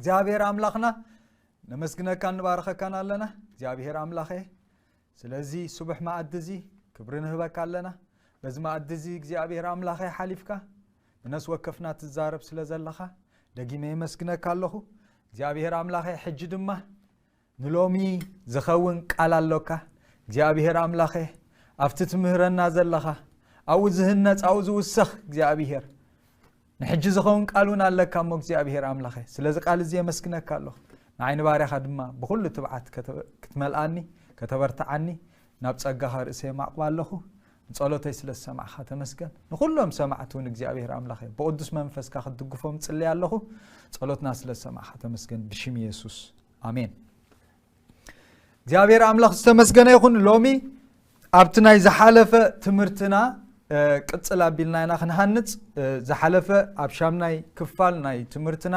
እግዚኣብሔር ኣምላኽና፣ ነመስግነካን ንባርኸካን ኣለና እግዚኣብሔር ኣምላኸ። ስለዚ ስቡሕ መኣዲ እዚ ክብሪ ንህበካ ኣለና። በዚ መኣዲ እዚ እግዚኣብሔር ኣምላኸ ሓሊፍካ ንነፍሲ ወከፍና ትዛረብ ስለ ዘለኻ ደጊመ የመስግነካ ኣለኹ እግዚኣብሔር ኣምላኸ። ሕጂ ድማ ንሎሚ ዝኸውን ቃል ኣሎካ እግዚኣብሔር ኣምላኸ። ኣብቲ ትምህረና ዘለኻ ኣብኡ ዝህነጽ ኣብኡ ዝውሰኽ እግዚኣብሔር ንሕጂ ዝኸውን ቃል እውን ኣለካ እሞ እግዚኣብሔር ኣምላኸ፣ ስለዚ ቃል እዚ የመስግነካ ኣለኹ። ንዓይ ንባርያኻ ድማ ብኹሉ ትብዓት ከተ- ክትመልኣኒ፣ ከተበርትዓኒ ናብ ጸጋኻ ርእሰ የማቕባ ኣለኹ። ንጸሎተይ ስለ ዝሰማዕኻ ተመስገን። ንኹሎም ሰማዕቲ እውን እግዚኣብሔር ኣምላኸ ብቕዱስ መንፈስካ ክትድግፎም ጽለይ ኣለኹ። ጸሎትና ስለ ዝሰማዕኻ ተመስገን፣ ብሽም የሱስ ኣሜን። እግዚኣብሔር ኣምላኽ ዝተመስገነ ይኹን። ሎሚ ኣብቲ ናይ ዝሓለፈ ትምህርትና ቅጽል ኣቢልና ኢና ክንሃንጽ። ዝሓለፈ ኣብ ሻምናይ ክፋል ናይ ትምህርትና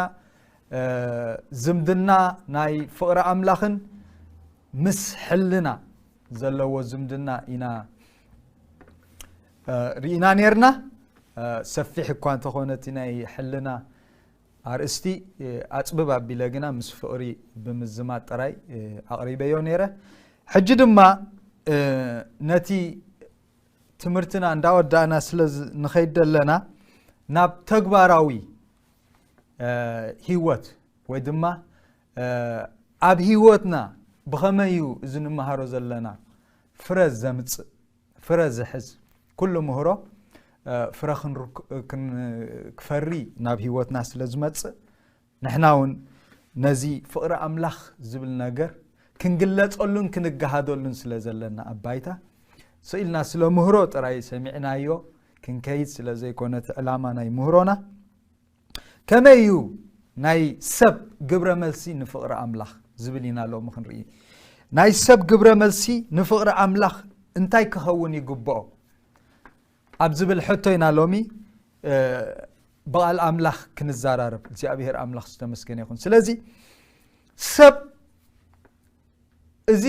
ዝምድና ናይ ፍቕሪ ኣምላኽን ምስ ሕልና ዘለዎ ዝምድና ኢና ርኢና ኔርና። ሰፊሕ እኳ እንተኾነ እቲ ናይ ሕልና ኣርእስቲ ኣጽብብ ኣቢለ ግና ምስ ፍቕሪ ብምዝማድ ጥራይ ኣቕሪበዮ ነይረ። ሕጂ ድማ ነቲ ትምህርትና እንዳወዳእና ስለ ንኸይድ ዘለና ናብ ተግባራዊ ህይወት ወይ ድማ ኣብ ህይወትና ብኸመይ እዩ እዚ ንመሃሮ ዘለና ፍረ ዘምጽእ ፍረ ዝሕዝ ኩሉ ምህሮ ፍረ ክፈሪ ናብ ህይወትና ስለ ዝመጽእ ንሕና እውን ነዚ ፍቕሪ ኣምላኽ ዝብል ነገር ክንግለጸሉን ክንገሃደሉን ስለ ዘለና ኣብ ባይታ ስኢልና ስለ ምህሮ ጥራይ ሰሚዕናዮ ክንከይድ ስለ ዘይኮነ እቲ ዕላማ ናይ ምህሮና ከመይ እዩ ናይ ሰብ ግብረ መልሲ ንፍቕሪ ኣምላኽ ዝብል ኢና ሎሚ ክንርኢ። ናይ ሰብ ግብረ መልሲ ንፍቕሪ ኣምላኽ እንታይ ክኸውን ይግብኦ ኣብ ዝብል ሕቶ ኢና ሎሚ ብቓል ኣምላኽ ክንዘራረብ እግዚኣብሔር ኣምላኽ ዝተመስገነ ይኹን። ስለዚ ሰብ እዚ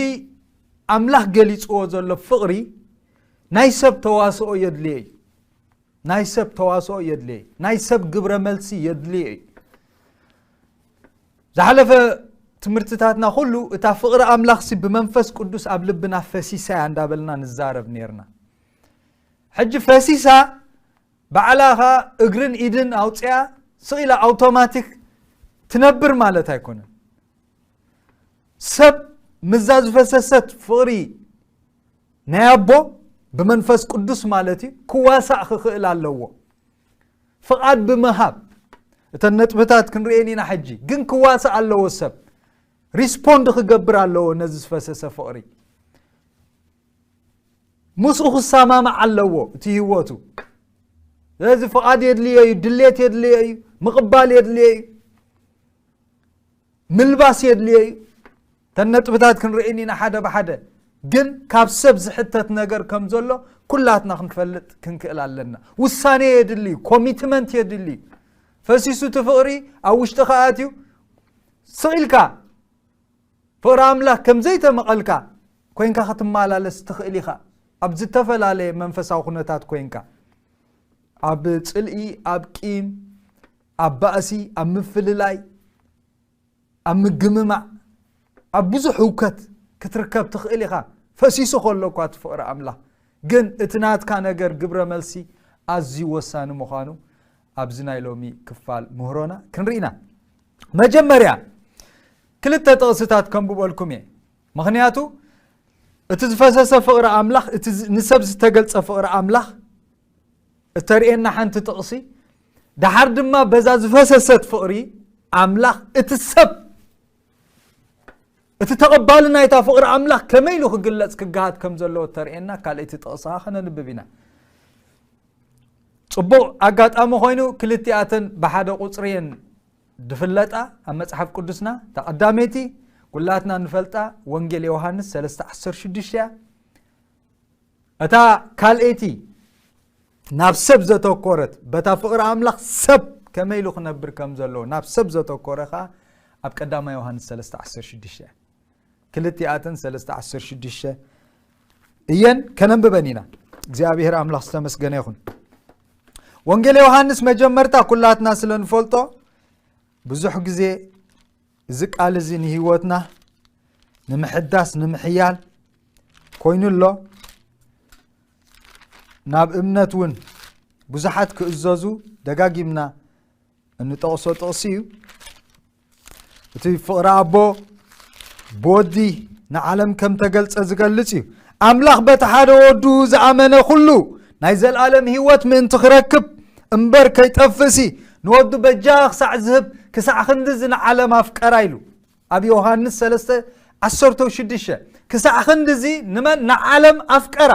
ኣምላኽ ገሊፅዎ ዘሎ ፍቕሪ ናይ ሰብ ተዋስኦ የድልዮ እዩ። ናይ ሰብ ተዋስኦ የድልዮ እዩ። ናይ ሰብ ግብረ መልሲ የድልዮ እዩ። ዝሓለፈ ትምህርትታትና ኩሉ እታ ፍቕሪ ኣምላኽሲ ብመንፈስ ቅዱስ ኣብ ልብና ፈሲሳ እያ እንዳበልና ንዛረብ ነርና። ሕጂ ፈሲሳ ባዕላኻ እግርን ኢድን ኣውፅያ ስቕ ኢላ ኣውቶማቲክ ትነብር ማለት ኣይኮነን። ሰብ ምዛ ዝፈሰሰት ፍቕሪ ናይ ኣቦ ብመንፈስ ቅዱስ ማለት እዩ ክዋሳእ ክኽእል ኣለዎ። ፍቓድ ብምሃብ እተን ነጥብታት ክንርእየን ኢና። ሕጂ ግን ክዋሳእ ኣለዎ። ሰብ ሪስፖንድ ክገብር ኣለዎ ነዚ ዝፈሰሰ ፍቕሪ። ምስኡ ክሰማማዕ ኣለዎ እቲ ህይወቱ። ስለዚ ፍቓድ የድልዮ እዩ፣ ድሌት የድልዮ እዩ፣ ምቕባል የድልዮ እዩ፣ ምልባስ የድልዮ እዩ። ተን ነጥብታት ክንርኢ ኢና ሓደ ብሓደ። ግን ካብ ሰብ ዝሕተት ነገር ከም ዘሎ ኩላትና ክንፈልጥ ክንክእል ኣለና። ውሳኔ የድሊ እዩ፣ ኮሚትመንት የድሊ እዩ። ፈሲሱ እቲ ፍቕሪ ኣብ ውሽጥኻ ኣትዩ ስቕ ኢልካ ፍቕሪ ኣምላኽ ከም ዘይተመቐልካ ኮይንካ ክትመላለስ ትኽእል ኢኻ። ኣብ ዝተፈላለየ መንፈሳዊ ኩነታት ኮይንካ ኣብ ጽልኢ፣ ኣብ ቂም፣ ኣብ ባእሲ፣ ኣብ ምፍልላይ፣ ኣብ ምግምማዕ፣ ኣብ ብዙሕ ህውከት ክትርከብ ትኽእል ኢኻ። ፈሲሱ ከሎ እኳ እቲ ፍቕሪ ኣምላኽ ግን እቲ ናትካ ነገር ግብረ መልሲ ኣዝዩ ወሳኒ ምዃኑ ኣብዚ ናይ ሎሚ ክፋል ምህሮና ክንርኢ ኢና። መጀመርያ ክልተ ጥቕስታት ከንብበልኩም እየ። ምኽንያቱ እቲ ዝፈሰሰ ፍቕሪ ኣምላኽ፣ እቲ ንሰብ ዝተገልጸ ፍቕሪ ኣምላኽ እተርእየና ሓንቲ ጥቕሲ፣ ደሓር ድማ በዛ ዝፈሰሰት ፍቕሪ ኣምላኽ እቲ ሰብ እቲ ተቐባሊ ናይታ ፍቕሪ ኣምላኽ ከመይ ኢሉ ክግለጽ ክገሃድ ከም ዘለዎ እተርእየና ካልኣይቲ ጥቕሲ ከነንብብ ኢና። ጽቡቕ ኣጋጣሚ ኮይኑ ክልቲኣተን ብሓደ ቁጽሪ እየን ዝፍለጣ ኣብ መጽሓፍ ቅዱስና። እታ ቀዳመይቲ ኩላትና ንፈልጣ ወንጌል ዮሃንስ ሰለስተ ዓሰርተ ሽዱሽተ እያ። እታ ካልኣይቲ ናብ ሰብ ዘተኮረት በታ ፍቕሪ ኣምላኽ ሰብ ከመይ ኢሉ ክነብር ከም ዘለዎ ናብ ሰብ ዘተኮረ ኸዓ ኣብ ቀዳማይ ዮሃንስ ሰለስተ ዓሰርተ ሽዱሽተ እያ። ክልቲኣተን ሰለስተ ዓሰርተ ሽዱሽተ እየን ከነንብበን ኢና። እግዚኣብሔር ኣምላኽ ዝተመስገነ ይኹን። ወንጌል ዮሃንስ መጀመርታ ኩላትና ስለ ንፈልጦ ብዙሕ ግዜ እዚ ቃል እዚ ንህይወትና ንምሕዳስ ንምሕያል ኮይኑ ኣሎ። ናብ እምነት እውን ብዙሓት ክእዘዙ ደጋጊምና እንጠቕሶ ጥቕሲ እዩ። እቲ ፍቕሪ ኣቦ ብወዲ ንዓለም ከም ተገልጸ ዝገልጽ እዩ። ኣምላኽ በቲ ሓደ ወዱ ዝኣመነ ኩሉ ናይ ዘልኣለም ህይወት ምእንቲ ክረክብ እምበር ከይጠፍእሲ ንወዱ በጃ ክሳዕ ዝህብ ክሳዕ ክንድዚ ንዓለም ኣፍቀራ ኢሉ ኣብ ዮሃንስ ሰለስተ ዓሰርተ ሽዱሽተ። ክሳዕ ክንድዚ ንመን ንዓለም ኣፍቀራ።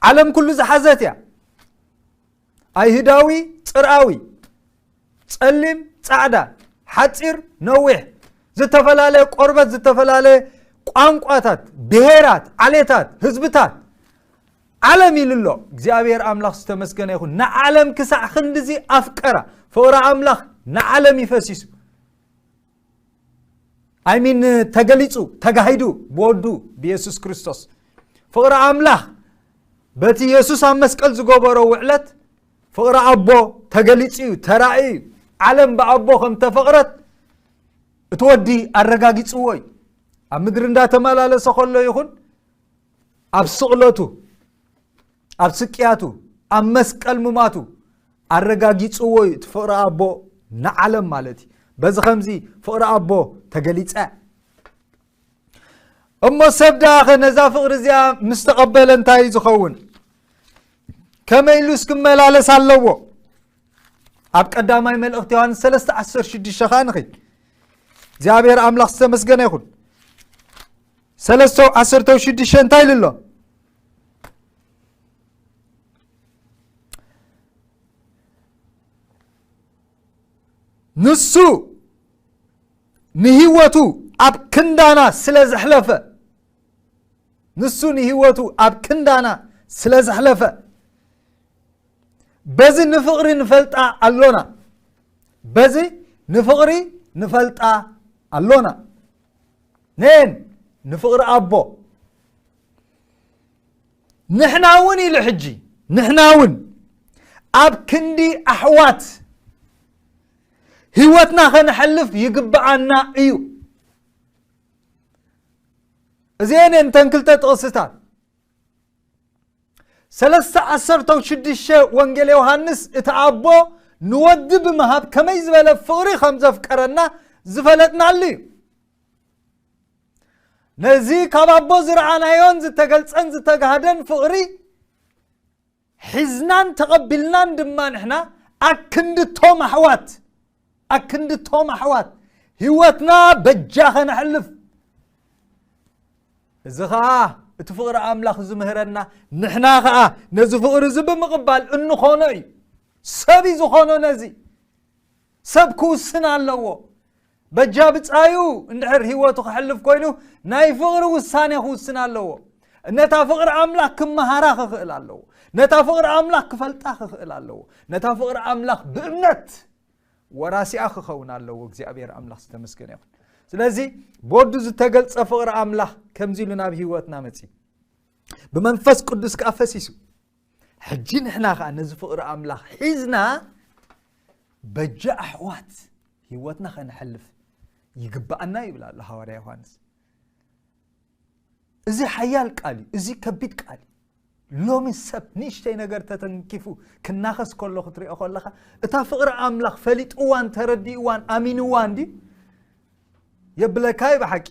ዓለም ኩሉ ዝሓዘት እያ። ኣይሁዳዊ ጽርኣዊ፣ ጸሊም ጻዕዳ፣ ሓጺር ነዊሕ፣ ዝተፈላለየ ቆርበት፣ ዝተፈላለየ ቋንቋታት፣ ብሄራት፣ ዓሌታት፣ ህዝብታት፣ ዓለም ኢሉ ኣሎ። እግዚኣብሔር ኣምላኽ ዝተመስገነ ይኹን። ንዓለም ክሳዕ ክንድዚ ኣፍቀራ። ፍቕሪ ኣምላኽ ንዓለም ይፈሲሱ። ኣይሚን ተገሊጹ ተጋሂዱ ብወዱ ብየሱስ ክርስቶስ። ፍቕሪ ኣምላኽ በቲ የሱስ ኣብ መስቀል ዝገበሮ ውዕለት ፍቕሪ ኣቦ ተገሊጹ እዩ፣ ተራእዩ እዩ። ዓለም ብኣቦ ከም ተፈቕረት እቲ ወዲ ኣረጋጊጽዎ እዩ። ኣብ ምድሪ እንዳተመላለሰ ከሎ ይኹን ኣብ ስቕለቱ፣ ኣብ ስቅያቱ፣ ኣብ መስቀል ሙማቱ ኣረጋጊጽዎ እዩ እቲ ፍቕሪ ኣቦ ንዓለም ማለት እዩ። በዚ ከምዚ ፍቕሪ ኣቦ ተገሊጸ። እሞ ሰብ ደኣኸ ነዛ ፍቕሪ እዚኣ ምስ ተቐበለ እንታይ እዩ ዝኸውን? ከመይ ኢሉስ ክመላለስ ኣለዎ? ኣብ ቀዳማይ መልእኽቲ ዮሃንስ ሰለስተ ዓሰርተ ሽዱሽተ ኸኣ ንኺድ። እግዚኣብሔር ኣምላኽ ዝተመስገነ ይኹን። ሰለስተ ዓሰርተ ሽዱሽተ እንታይ ኢሉ ኣሎ? ንሱ ንህይወቱ ኣብ ክንዳና ስለ ዘሕለፈ፣ ንሱ ንህይወቱ ኣብ ክንዳና ስለ ዘሕለፈ፣ በዚ ንፍቕሪ ንፈልጣ ኣሎና። በዚ ንፍቕሪ ንፈልጣ ኣሎና። ነን ንፍቕሪ ኣቦ። ንሕና እውን ኢሉ ሕጂ፣ ንሕና እውን ኣብ ክንዲ ኣሕዋት ህይወትና ከነሕልፍ ይግብኣና እዩ። እዚአን እየን እተን ክልተ ጥቕስታት። ሰለስተ ዓሰርተ ሽዱሽተ ወንጌል ዮሃንስ እቲ ኣቦ ንወዲ ብምሃብ ከመይ ዝበለ ፍቕሪ ከም ዘፍቀረና ዝፈለጥናሉ እዩ። ነዚ ካብ ኣቦ ዝረኣናዮን ዝተገልጸን ዝተጋህደን ፍቕሪ ሒዝናን ተቐቢልናን ድማ ንሕና ኣክንድቶም ኣሕዋት፣ ኣክንድቶም ኣሕዋት ህይወትና በጃ ከነሕልፍ። እዚ ኸኣ እቲ ፍቕሪ ኣምላኽ ዝምህረና፣ ንሕና ኸኣ ነዚ ፍቕሪ እዚ ብምቕባል እንኾኖ እዩ። ሰብ እዩ ዝኾኖ ነዚ። ሰብ ክውስን ኣለዎ። በጃ ብጻዩ እንድሕር ህይወቱ ከሕልፍ ኮይኑ ናይ ፍቕሪ ውሳኔ ክውስን ኣለዎ። ነታ ፍቕሪ ኣምላኽ ክመሃራ ክኽእል ኣለዎ። ነታ ፍቕሪ ኣምላኽ ክፈልጣ ክኽእል ኣለዎ። ነታ ፍቕሪ ኣምላኽ ብእምነት ወራሲኣ ክኸውን ኣለዎ። እግዚኣብሔር ኣምላኽ ዝተመስገነ ይኹን። ስለዚ ብወዱ ዝተገልጸ ፍቕሪ ኣምላኽ ከምዚ ኢሉ ናብ ህይወትና መጺኡ። ብመንፈስ ቅዱስ ከኣ ፈሲሱ። ሕጂ ንሕና ከኣ ነዚ ፍቕሪ ኣምላኽ ሒዝና በጃ ኣሕዋት ህይወትና ከነሕልፍ ይግብኣና ይብል ኣሎ ሃዋርያ ዮሃንስ። እዚ ሓያል ቃል እዩ። እዚ ከቢድ ቃል እዩ። ሎሚ ሰብ ንእሽተይ ነገር ተተንኪፉ ክናኸስ ከሎ ክትሪኦ ከለኻ፣ እታ ፍቕሪ ኣምላኽ ፈሊጥዋን ተረዲእዋን ኣሚንዋን ድዩ? የብለካ እዩ ብሓቂ።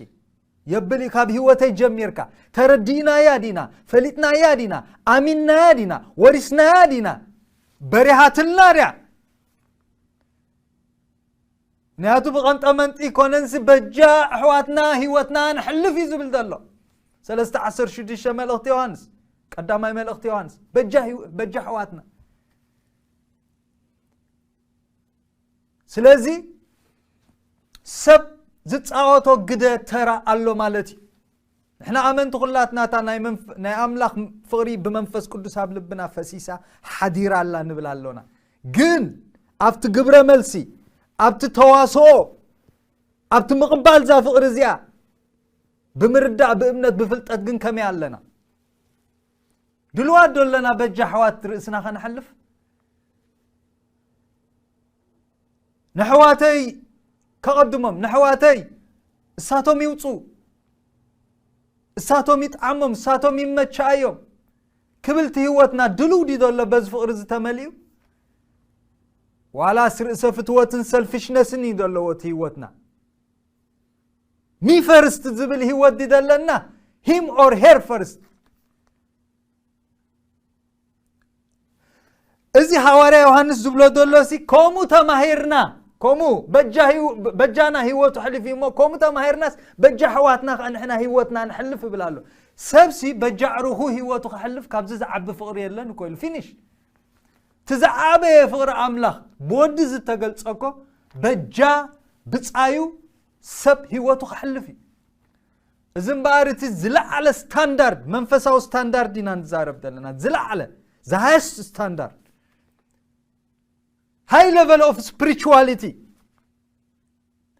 የብል እዩ። ካብ ህይወተይ ጀሚርካ ተረዲእናያ ዲና? ፈሊጥናያ ዲና? ኣሚንናያ ዲና? ወሪስናያ ዲና? በሪሃትልና ድያ? ምክንያቱ ብቐንጠ መንጢ ኮነንሲ በጃ ኣሕዋትና ህይወትና ንሕልፍ እዩ ዝብል ዘሎ። ሰለስተ ዓሰርተ ሽዱሽተ መልእኽቲ ዮሃንስ፣ ቀዳማይ መልእኽቲ ዮሃንስ፣ በጃ ህይወ-፣ በጃ ኣሕዋትና። ስለዚ ሰብ ዝጻወቶ ግደ ተራ ኣሎ ማለት እዩ። ንሕና ኣመንቲ ኩላትና እታ ናይ መንፍ-፣ ናይ ኣምላኽ ፍቕሪ ብመንፈስ ቅዱስ ኣብ ልብና ፈሲሳ ሓዲራ ኣላ ንብል ኣሎና። ግን ኣብቲ ግብረ መልሲ፣ ኣብቲ ተዋስኦ፣ ኣብቲ ምቕባል እዛ ፍቕሪ እዚኣ ብምርዳእ፣ ብእምነት፣ ብፍልጠት ግን ከመይ ኣለና? ድልዋት ዶ ኣለና በጃ ኣሕዋት ርእስና ከነሕልፍ? ንኣሕዋተይ ተቐድሞም፣ ንኣሕዋተይ እሳቶም ይውፁ፣ እሳቶም ይጥዓሞም፣ እሳቶም ይመቻዮም ክብል፣ እቲ ህይወትና ድልው ድዩ ዘሎ በዚ ፍቕሪ ዝተመልኡ? ዋላስ ርእሰ ፍትወትን ሰልፊሽነስን እዩ ዘለዎ እቲ ህይወትና? ሚ ፈርስት ዝብል ህይወት ድዩ ዘለና? ሂም ኦር ሄር ፈርስት? እዚ ሃዋርያ ዮሃንስ ዝብሎ ዘሎ ሲ፣ ከምኡ ተማሂርና፣ ከምኡ በጃ ህይወ-፣ በጃና ህይወቱ ሕልፍ እዩ እሞ፣ ከምኡ ተማሂርናስ በጃ ኣሕዋትና ከኣ ንሕና ህይወትና ንሕልፍ ይብል ኣሎ። ሰብሲ በጃ ኣዕሩኹ ህይወቱ ክሕልፍ ካብዚ ዝዓቢ ፍቕሪ የለን እኮ ኢሉ። ፊኒሽ። እቲ ዝዓበየ ፍቕሪ ኣምላኽ ብወዲ ዝተገልጸ እኮ በጃ ብጻዩ ሰብ ህይወቱ ክሕልፍ እዩ። እዚ እምበኣር እቲ ዝለዓለ ስታንዳርድ፣ መንፈሳዊ ስታንዳርድ ኢና ንዛረብ ዘለና። ዝለዓለ፣ the highest standard፣ high level of spirituality፣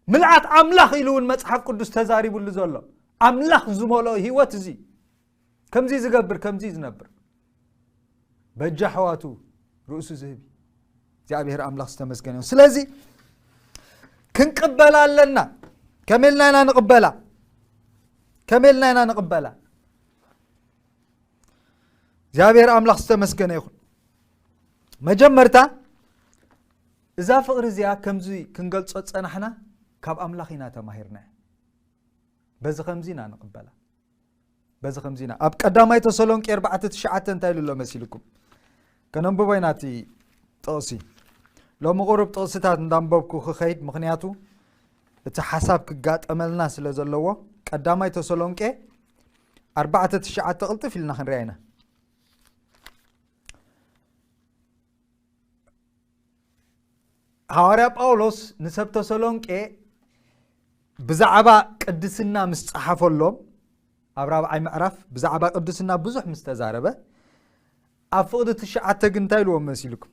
ምልኣት ኣምላኽ ኢሉ እውን መጽሓፍ ቅዱስ ተዛሪቡሉ ዘሎ። ኣምላኽ ዝመልኦ ህይወት እዚ፣ ከምዚ ዝገብር፣ ከምዚ ዝነብር፣ በጃ ኣሕዋቱ ርእሱ ዝህብ እዩ። እግዚኣብሔር ኣምላኽ ዝተመስገነ ይሁን። ስለዚ ክንቅበላ ኣለና። ከመይ ኢልና ኢና ንቕበላ? ከመይ ኢልና ኢና ንቕበላ? እግዚኣብሔር ኣምላኽ ዝተመስገነ ይኹን። መጀመርታ እዛ ፍቕሪ እዚኣ ከምዚ ክንገልጾ ጸናሕና፣ ካብ ኣምላኽ ኢና ተማሂርና። በዚ ከምዚ ኢና ንቕበላ። በዚ ከምዚ ኢና። ኣብ ቀዳማይ ተሰሎንቄ ኣርባዕተ ትሽዓተ እንታይ ኢሉ ኣሎ መሲልኩም? ከነንብቦ ኢና እቲ ጥቕሲ። ሎሚ ቁሩብ ጥቕስታት እንዳንበብኩ ክኸይድ፣ ምኽንያቱ እቲ ሓሳብ ክጋጠመልና ስለ ዘለዎ፣ ቀዳማይ ተሰሎንቄ ኣርባዕተ ትሽዓተ ቅልጥፍ ኢልና ክንሪኣ ኢና። ሃዋርያ ጳውሎስ ንሰብ ተሰሎንቄ ብዛዕባ ቅድስና ምስ ጸሓፈሎም፣ ኣብ ራብዓይ ምዕራፍ ብዛዕባ ቅድስና ብዙሕ ምስ ተዛረበ፣ ኣብ ፍቕዲ ትሽዓተ ግን እንታይ ኢልዎም መሲልኩም?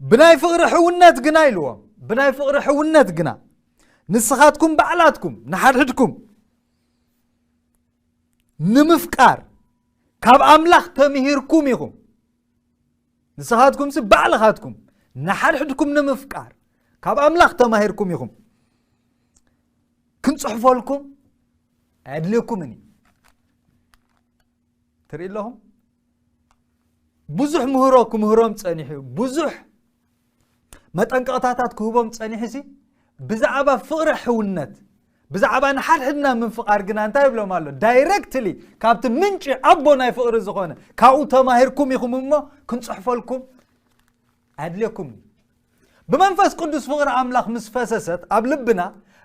ብናይ ፍቕሪ ሕውነት ግና ኢልዎም፣ ብናይ ፍቕሪ ሕውነት ግና ንስኻትኩም ባዕላትኩም ንሓድሕድኩም ንምፍቃር ካብ ኣምላኽ ተምሂርኩም ኢኹም። ንስኻትኩምሲ ባዕልኻትኩም ንሓድሕድኩም ንምፍቃር ካብ ኣምላኽ ተማሂርኩም ኢኹም። ክንጽሕፈልኩም ኣየድልየኩምን እዩ። ትርኢ ኣለኹም? ብዙሕ ምህሮ ክምህሮም ጸኒሑ እዩ። ብዙሕ መጠንቀቕታታት ክህቦም ጸኒሑ ሲ፣ ብዛዕባ ፍቕሪ ሕውነት፣ ብዛዕባ ንሓድሕድና ምፍቓር ግና እንታይ ይብሎም ኣሎ? ዳይረክትሊ ካብቲ ምንጪ ኣቦ ናይ ፍቕሪ ዝኾነ ካብኡ ተማሂርኩም ኢኹም እሞ ክንጽሕፈልኩም ኣድልየኩም። ብመንፈስ ቅዱስ ፍቕሪ ኣምላኽ ምስ ፈሰሰት ኣብ ልብና፣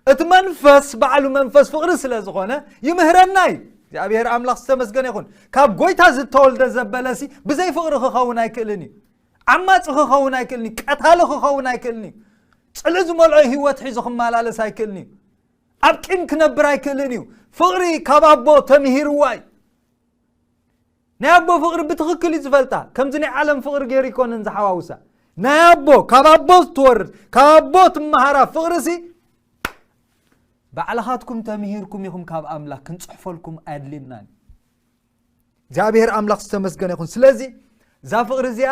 እቲ መንፈስ ባዕሉ መንፈስ ፍቕሪ ስለ ዝኾነ ይምህረና እዩ። እግዚኣብሔር ኣምላኽ ዝተመስገነ ይኹን። ካብ ጎይታ ዝተወልደ ዘበለሲ ብዘይ ፍቕሪ ክኸውን ኣይክእልን እዩ። ዓማጺ ክኸውን ኣይክእልን እዩ። ቀታሊ ክኸውን ኣይክእልን እዩ። ጽልኢ ዝመልኦ ህይወት ሒዙ ክመላለስ ኣይክእልን እዩ። ኣብ ቂም ክነብር ኣይክእልን እዩ። ፍቕሪ ካብ ኣቦ ተምሂርዋ እዩ። ናይ ኣቦ ፍቕሪ ብትኽክል እዩ ዝፈልጣ። ከምዚ ናይ ዓለም ፍቕሪ ገይሩ ይኮነን ዝሓዋውሳ። ናይ ኣቦ፣ ካብ ኣቦ ትወርድ፣ ካብ ኣቦ ትመሃራ ፍቕሪ ሲ ባዕልኻትኩም ተምሂርኩም ኢኹም ካብ ኣምላኽ፣ ክንጽሕፈልኩም ኣየድልየናን። እግዚኣብሔር ኣምላኽ ዝተመስገነ ይኹን። ስለዚ እዛ ፍቕሪ እዚኣ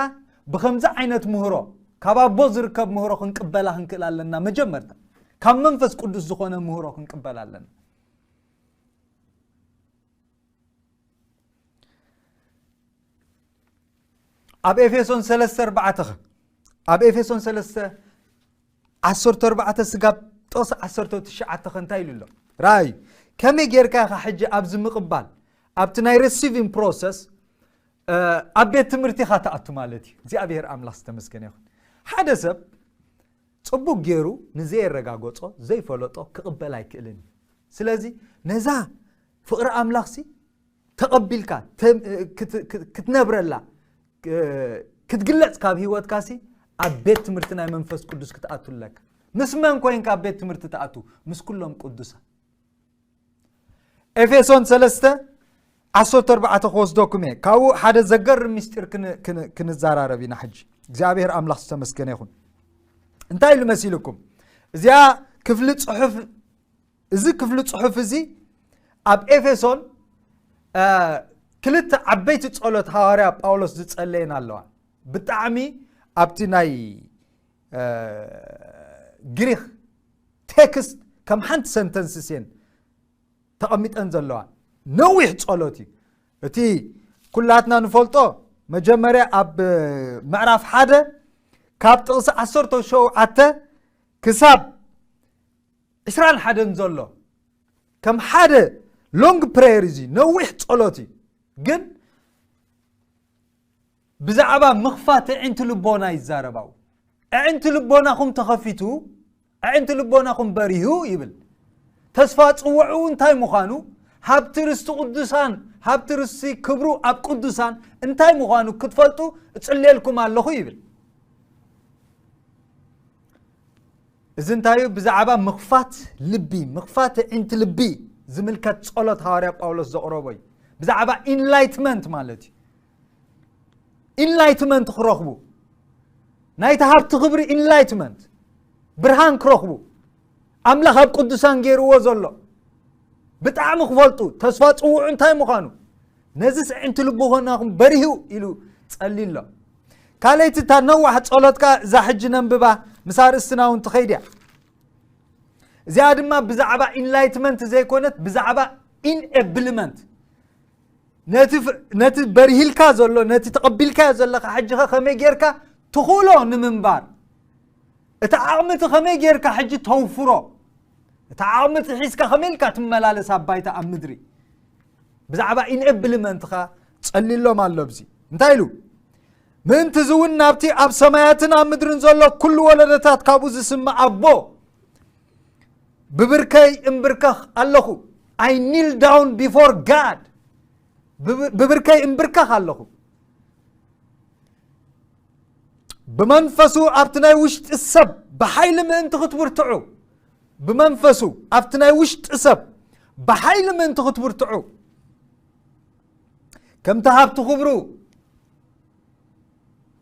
ብኸምዚ ዓይነት ምህሮ፣ ካብ ኣቦ ዝርከብ ምህሮ ክንቅበላ ክንክእል ኣለና። መጀመርታ ካብ መንፈስ ቅዱስ ዝኾነ ምህሮ ክንቅበል ኣለና። ኣብ ኤፌሶን ሰለስተ ኣርባዕተ ኸ? ኣብ ኤፌሶን ሰለስተ ዓሰርተ ኣርባዕተ ስጋብ ጥቕሲ ዓሰርተ ትሽዓተ ኸ እንታይ ኢሉ ኣሎ? ራእዩ። ከመይ ጌርካ ኢኻ ሕጂ ኣብዚ ምቕባል፣ ኣብቲ ናይ ሪሲቪንግ ፕሮሰስ፣ እ፣ ኣብ ቤት ትምህርቲ ኢኻ ትኣቱ ማለት እዩ። እግዚኣብሔር ኣምላኽ ዝተመስገነ ይኹን። ሓደ ሰብ ጽቡቕ ገይሩ ንዘየረጋገጾ፣ ዘይፈለጦ ክቕበል ኣይክእልን እዩ። ስለዚ ነዛ ፍቕሪ ኣምላኽሲ ተቐቢልካ፣ ተ-፣ ክት-፣ ክት-፣ ክትነብረላ፣ እ፣ ክትግለጽ ካብ ህይወትካሲ ኣብ ቤት ትምህርቲ ናይ መንፈስ ቅዱስ ክትኣቱ ኣለካ። ምስ መን ኮይንካ ኣብ ቤት ትምህርቲ ትኣቱ? ምስ ኩሎም ቅዱሳን። ኤፌሶን ሰለስተ ዓሰርተ ኣርባዕተ ክወስደኩም እየ። ካብኡ ሓደ ዘገርም ምስጢር ክን-፣ ክን-፣ ክንዘራረብ ኢና ሕጂ። እግዚኣብሔር ኣምላኽ ዝተመስገነ ይኹን። እንታይ ኢሉ መሲልኩም? እዚኣ ክፍሊ ጽሑፍ፣ እዚ ክፍሊ ጽሑፍ እዚ ኣብ ኤፌሶን፣ እ፣ ክልተ ዓበይቲ ጸሎት ሃዋርያ ጳውሎስ ዝጸለየን ኣለዋ። ብጣዕሚ ኣብቲ ናይ፣ እ፣ ግሪኽ ቴክስት፣ ከም ሓንቲ ሰንተንስ እየን ተቐሚጠን ዘለዋ። ነዊሕ ጸሎት እዩ። እቲ ኩላትና ንፈልጦ፣ መጀመርያ ኣብ ምዕራፍ ሓደ ካብ ጥቕሲ ዓሰርተ ሸውዓተ ክሳብ ዕስራን ሓደን ዘሎ ከም ሓደ ሎንግ ፕሬየር፣ እዚ ነዊሕ ጸሎት እዩ። ግን ብዛዕባ ምኽፋት ኣዒንቲ ልቦና ይዛረባው። ኣዒንቲ ልቦናኹም ተኸፊቱ፣ ኣዒንቲ ልቦናኹም በሪሁ ይብል። ተስፋ ጽውዑ እንታይ ምዃኑ፣ ሃብቲ ርስቲ ቅዱሳን፣ ሃብቲ ርስቲ ክብሩ ኣብ ቅዱሳን እንታይ ምዃኑ ክትፈልጡ እጽልየልኩም ኣለኹ ይብል። እዚ እንታይ እዩ? ብዛዕባ ምኽፋት ልቢ፣ ምኽፋት ኣዒንቲ ልቢ ዝምልከት ጸሎት ሃዋርያ ጳውሎስ ዘቕረቦ እዩ። ብዛዕባ ኢንላይትመንት ማለት እዩ። ኢንላይትመንት ክረኽቡ፣ ናይቲ ሃብቲ ክብሪ ኢንላይትመንት፣ ብርሃን ክረኽቡ፣ ኣምላኽ ኣብ ቅዱሳን ገይርዎ ዘሎ ብጣዕሚ ክፈልጡ፣ ተስፋ ጽውዑ እንታይ ምዃኑ፣ ነዚ ኣዒንቲ ልቦናኹም በሪሁ ኢሉ ጸልዩ ኣሎ። ካልኣይቲ እታ ነዋሕ ጸሎት ከኣ እዛ ሕጂ ነንብባ፣ ምስ ኣርእስትና እውን ትኸይድ እያ። እዚኣ ድማ ብዛዕባ ኢንላይትመንት ዘይኮነት፣ ብዛዕባ ኢንኤብልመንት፣ ነቲ ፍ-፣ ነቲ በሪሂልካ ዘሎ፣ ነቲ ተቐቢልካዮ ዘለኻ ሕጂኸ ከመይ ጌርካ ትኽእሎ ንምንባር? እቲ ዓቕሚ እቲ ከመይ ጌርካ ሕጂ ተውፍሮ? እቲ ዓቕሚ እቲ ሒዝካ ከመይ ኢልካ ትመላለስ ኣብ ባይታ ኣብ ምድሪ? ብዛዕባ ኢንኤብልመንትኻ ጸሊሎም ኣሎ ኣብዚ። እንታይ ኢሉ? ምእንቲ እዚ እውን ናብቲ ኣብ ሰማያትን ኣብ ምድርን ዘሎ ኩሉ ወለዶታት ካብኡ ዝስምዕ ኣቦ ብብርከይ እምብርከኽ ኣለኹ። I kneel down before God. ብብ-፣ ብብርከይ እምብርከኽ ኣለኹ። ብመንፈሱ ኣብቲ ናይ ውሽጢ ሰብ ብሓይሊ ምእንቲ ክትብርትዑ፣ ብመንፈሱ ኣብቲ ናይ ውሽጢ ሰብ ብሓይሊ ምእንቲ ክትብርትዑ፣ ከምቲ ሃብቲ ክብሩ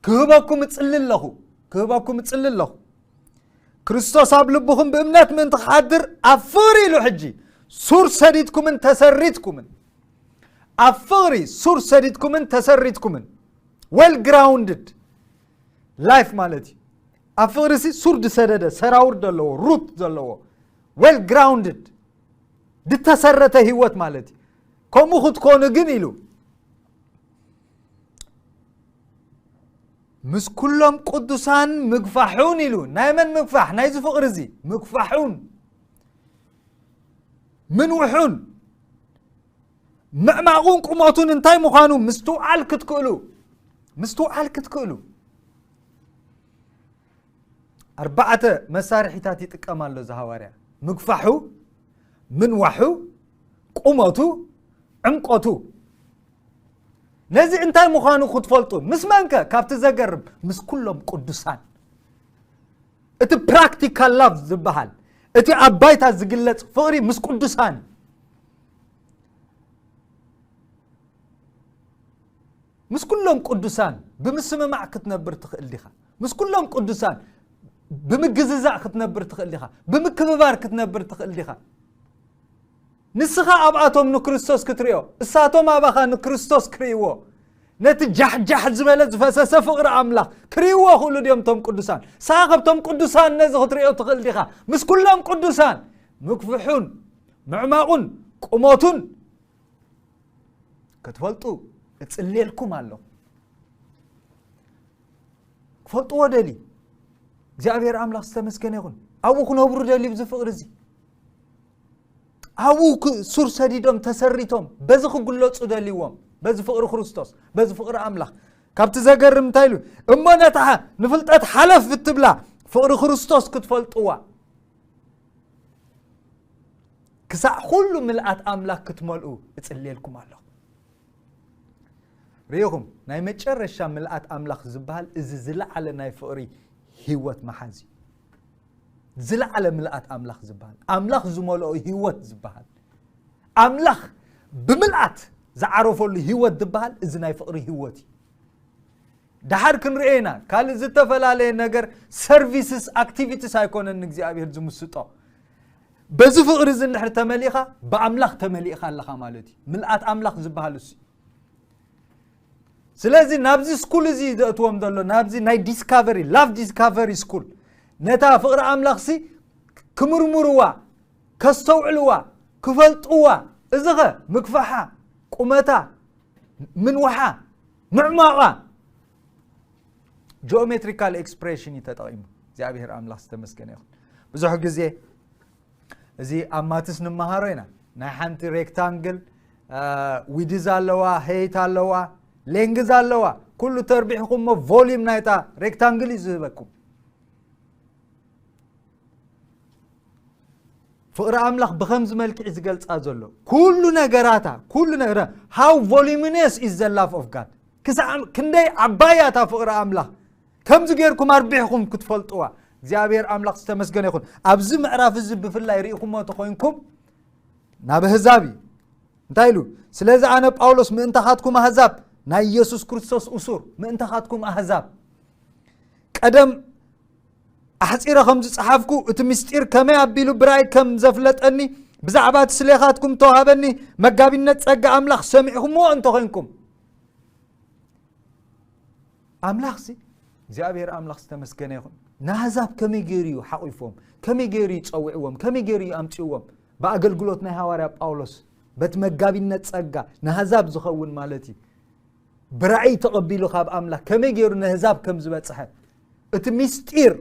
ክህበኩም እጽሊ ኣለኹ፣ ክህበኩም እጽሊ ኣለኹ። ክርስቶስ ኣብ ልብኹም ብእምነት ምእንቲ ክሓድር ኣብ ፍቕሪ ኢሉ ሕጂ ሱር ሰዲድኩምን ተሰሪትኩምን፣ ኣብ ፍቕሪ ሱር ሰዲድኩምን ተሰሪትኩምን፣ well grounded life ማለት እዩ። ኣብ ፍቕሪ ሲ ሱር ዝሰደደ ሰራውር ዘለዎ፣ ሩት ዘለዎ፣ well grounded፣ ዝተሰረተ ህይወት ማለት እዩ። ከምኡ ክትኮኑ ግን ኢሉ ምስ ኩሎም ቅዱሳን ምግፋሑን ኢሉ። ናይ መን ምግፋሕ? ናይዚ ፍቕሪ እዚ ምግፋሑን ምንውሑን ምዕማቑን ቁመቱን እንታይ ምዃኑ ምስትውዓል ክትክእሉ፣ ምስትውዓል ክትክእሉ ኣርባዕተ መሳርሒታት ይጥቀም ኣሎ እዚ ሃዋርያ። ምግፋሑ፣ ምንዋሑ፣ ቁመቱ፣ ዕምቆቱ። ነዚ እንታይ ምዃኑ ክትፈልጡ፣ ምስ መንከ? ካብቲ ዘገርም፣ ምስ ኩሎም ቅዱሳን። እቲ ፕራክቲካል ላቭ ዝበሃል፣ እቲ ኣብ ባይታ ዝግለጽ ፍቕሪ ምስ ቅዱሳን። ምስ ኩሎም ቅዱሳን ብምስምማዕ ክትነብር ትኽእል ዲኻ? ምስ ኩሎም ቅዱሳን ብምግዝዛእ ክትነብር ትኽእል ዲኻ? ብምክብባር ክትነብር ትኽእል ዲኻ? ንስኻ ኣብኣቶም ንክርስቶስ ክትሪኦ፣ እሳቶም ኣባኻ ንክርስቶስ ክርእይዎ፣ ነቲ ጃሕጃሕ ዝበለ ዝፈሰሰ ፍቕሪ ኣምላኽ ክርእይዎ ይኽእሉ ድዮም እቶም ቅዱሳን? ንስኻ ካብቶም ቅዱሳን ነዚ ክትሪኦ ትኽእል ዲኻ? ምስ ኩሎም ቅዱሳን ምግፍሑን ምዕማቑን ቁመቱን ክትፈልጡ እጽልየልኩም ኣለኹ። ክፈልጥዎ ደልዩ። እግዚኣብሔር ኣምላኽ ዝተመስገነ ይኹን። ኣብኡ ክነብሩ ደልዩ ብዚ ፍቕሪ እዚ። ኣብኡ ክ-፣ ሱር ሰዲዶም፣ ተሰሪቶም፣ በዚ ክግለጹ ደልይዎም። በዚ ፍቕሪ ክርስቶስ፣ በዚ ፍቕሪ ኣምላኽ። ካብቲ ዘገርም እንታይ ኢሉ? እሞ ነታ ንፍልጠት ሓለፍ እትብላ ፍቕሪ ክርስቶስ ክትፈልጥዋ፣ ክሳዕ ኩሉ ምልኣት ኣምላኽ ክትመልኡ እጽልየልኩም ኣለኹ። ርኢኹም፣ ናይ መጨረሻ ምልኣት ኣምላኽ ዝበሃል እዚ ዝለዓለ ናይ ፍቕሪ ህይወት መሓዝ እዩ። ዝለዓለ ምልኣት ኣምላኽ ዝበሃል፣ ኣምላኽ ዝመልኦ ህይወት ዝበሃል፣ ኣምላኽ ብምልኣት ዝዓረፈሉ ህይወት ዝበሃል እዚ ናይ ፍቕሪ ህይወት እዩ። ደሓር ክንርእዮ ኢና። ካልእ ዝተፈላለየ ነገር፣ ሰርቪስስ፣ ኣክቲቪቲስ ኣይኮነን ንእግዚኣብሔር ዝምስጦ። በዚ ፍቕሪ እዚ እንድሕር ተመሊእኻ፣ ብኣምላኽ ተመሊእኻ ኣለኻ ማለት እዩ። ምልኣት ኣምላኽ ዝበሃል እሱ እዩ። ስለዚ ናብዚ ስኩል እዚ ዘእትዎም ዘሎ፣ ናብዚ ናይ ዲስካቨሪ፣ ላቭ ዲስካቨሪ ስኩል፣ ነታ ፍቕሪ ኣምላኽሲ ክምርምርዋ፣ ከስተውዕልዋ፣ ክፈልጥዋ። እዚኸ ምግፋሓ፣ ቁመታ፣ ምንዋሓ፣ ምዕማቋ፣ ጂኦሜትሪካል ኤክስፕሬሽን እዩ ተጠቒሙ። እግዚኣብሔር ኣምላኽ ዝተመስገነ ይኹን። ብዙሕ ግዜ እዚ ኣብ ማትስ ንመሃሮ ኢና። ናይ ሓንቲ ሬክታንግል ዊድዝ ኣለዋ፣ ሄይት ኣለዋ፣ ሌንግዝ ኣለዋ። ኩሉ ተርቢሕኹም እሞ ቮሊዩም ናይታ ሬክታንግል እዩ ዝህበኩም። ፍቕሪ ኣምላኽ ብኸምዚ መልክዕ ዝገልጻ ዘሎ ኩሉ ነገራታ፣ ኩሉ ነገራ፣ how voluminous is the love of God። ክሳዕ ክንደይ ዓባይ እያ እታ ፍቕሪ ኣምላኽ፣ ከምዚ ጌርኩም ኣርቢሕኩም ክትፈልጥዋ። እግዚኣብሔር ኣምላኽ ዝተመስገነ ይኹን። ኣብዚ ምዕራፍ እዚ ብፍላይ ርኢኹሞ ተኾይንኩም፣ ናብ ኣህዛብ እዩ። እንታይ ኢሉ? ስለዚ ኣነ ጳውሎስ ምእንታኻትኩም ኣህዛብ ናይ ኢየሱስ ክርስቶስ እሱር፣ ምእንታኻትኩም ኣህዛብ ቀደም ኣሕጺረ ከም ዝጸሓፍኩ፣ እቲ ምስጢር ከመይ ኣቢሉ ብራእይ ከም ዘፍለጠኒ፣ ብዛዕባ እቲ ስሌኻትኩም ተዋሃበኒ መጋቢነት ጸጋ ኣምላኽ ሰሚዕኹምዎ እንተኾይንኩም። ኣምላኽሲ፣ እግዚኣብሔር ኣምላኽ ዝተመስገነ ይኹን። ንኣህዛብ ከመይ ገይሩ እዩ ሓቒፎም? ከመይ ገይሩ እዩ ጸዊዕዎም? ከመይ ገይሩ እዩ ኣምጺእዎም? ብኣገልግሎት ናይ ሃዋርያ ጳውሎስ፣ በቲ መጋቢነት ጸጋ፣ ንኣህዛብ ዝኸውን ማለት እዩ። ብራእይ ተቐቢሉ ካብ ኣምላኽ ከመይ ገይሩ ንኣህዛብ ከም ዝበጽሐ፣ እቲ ምስጢር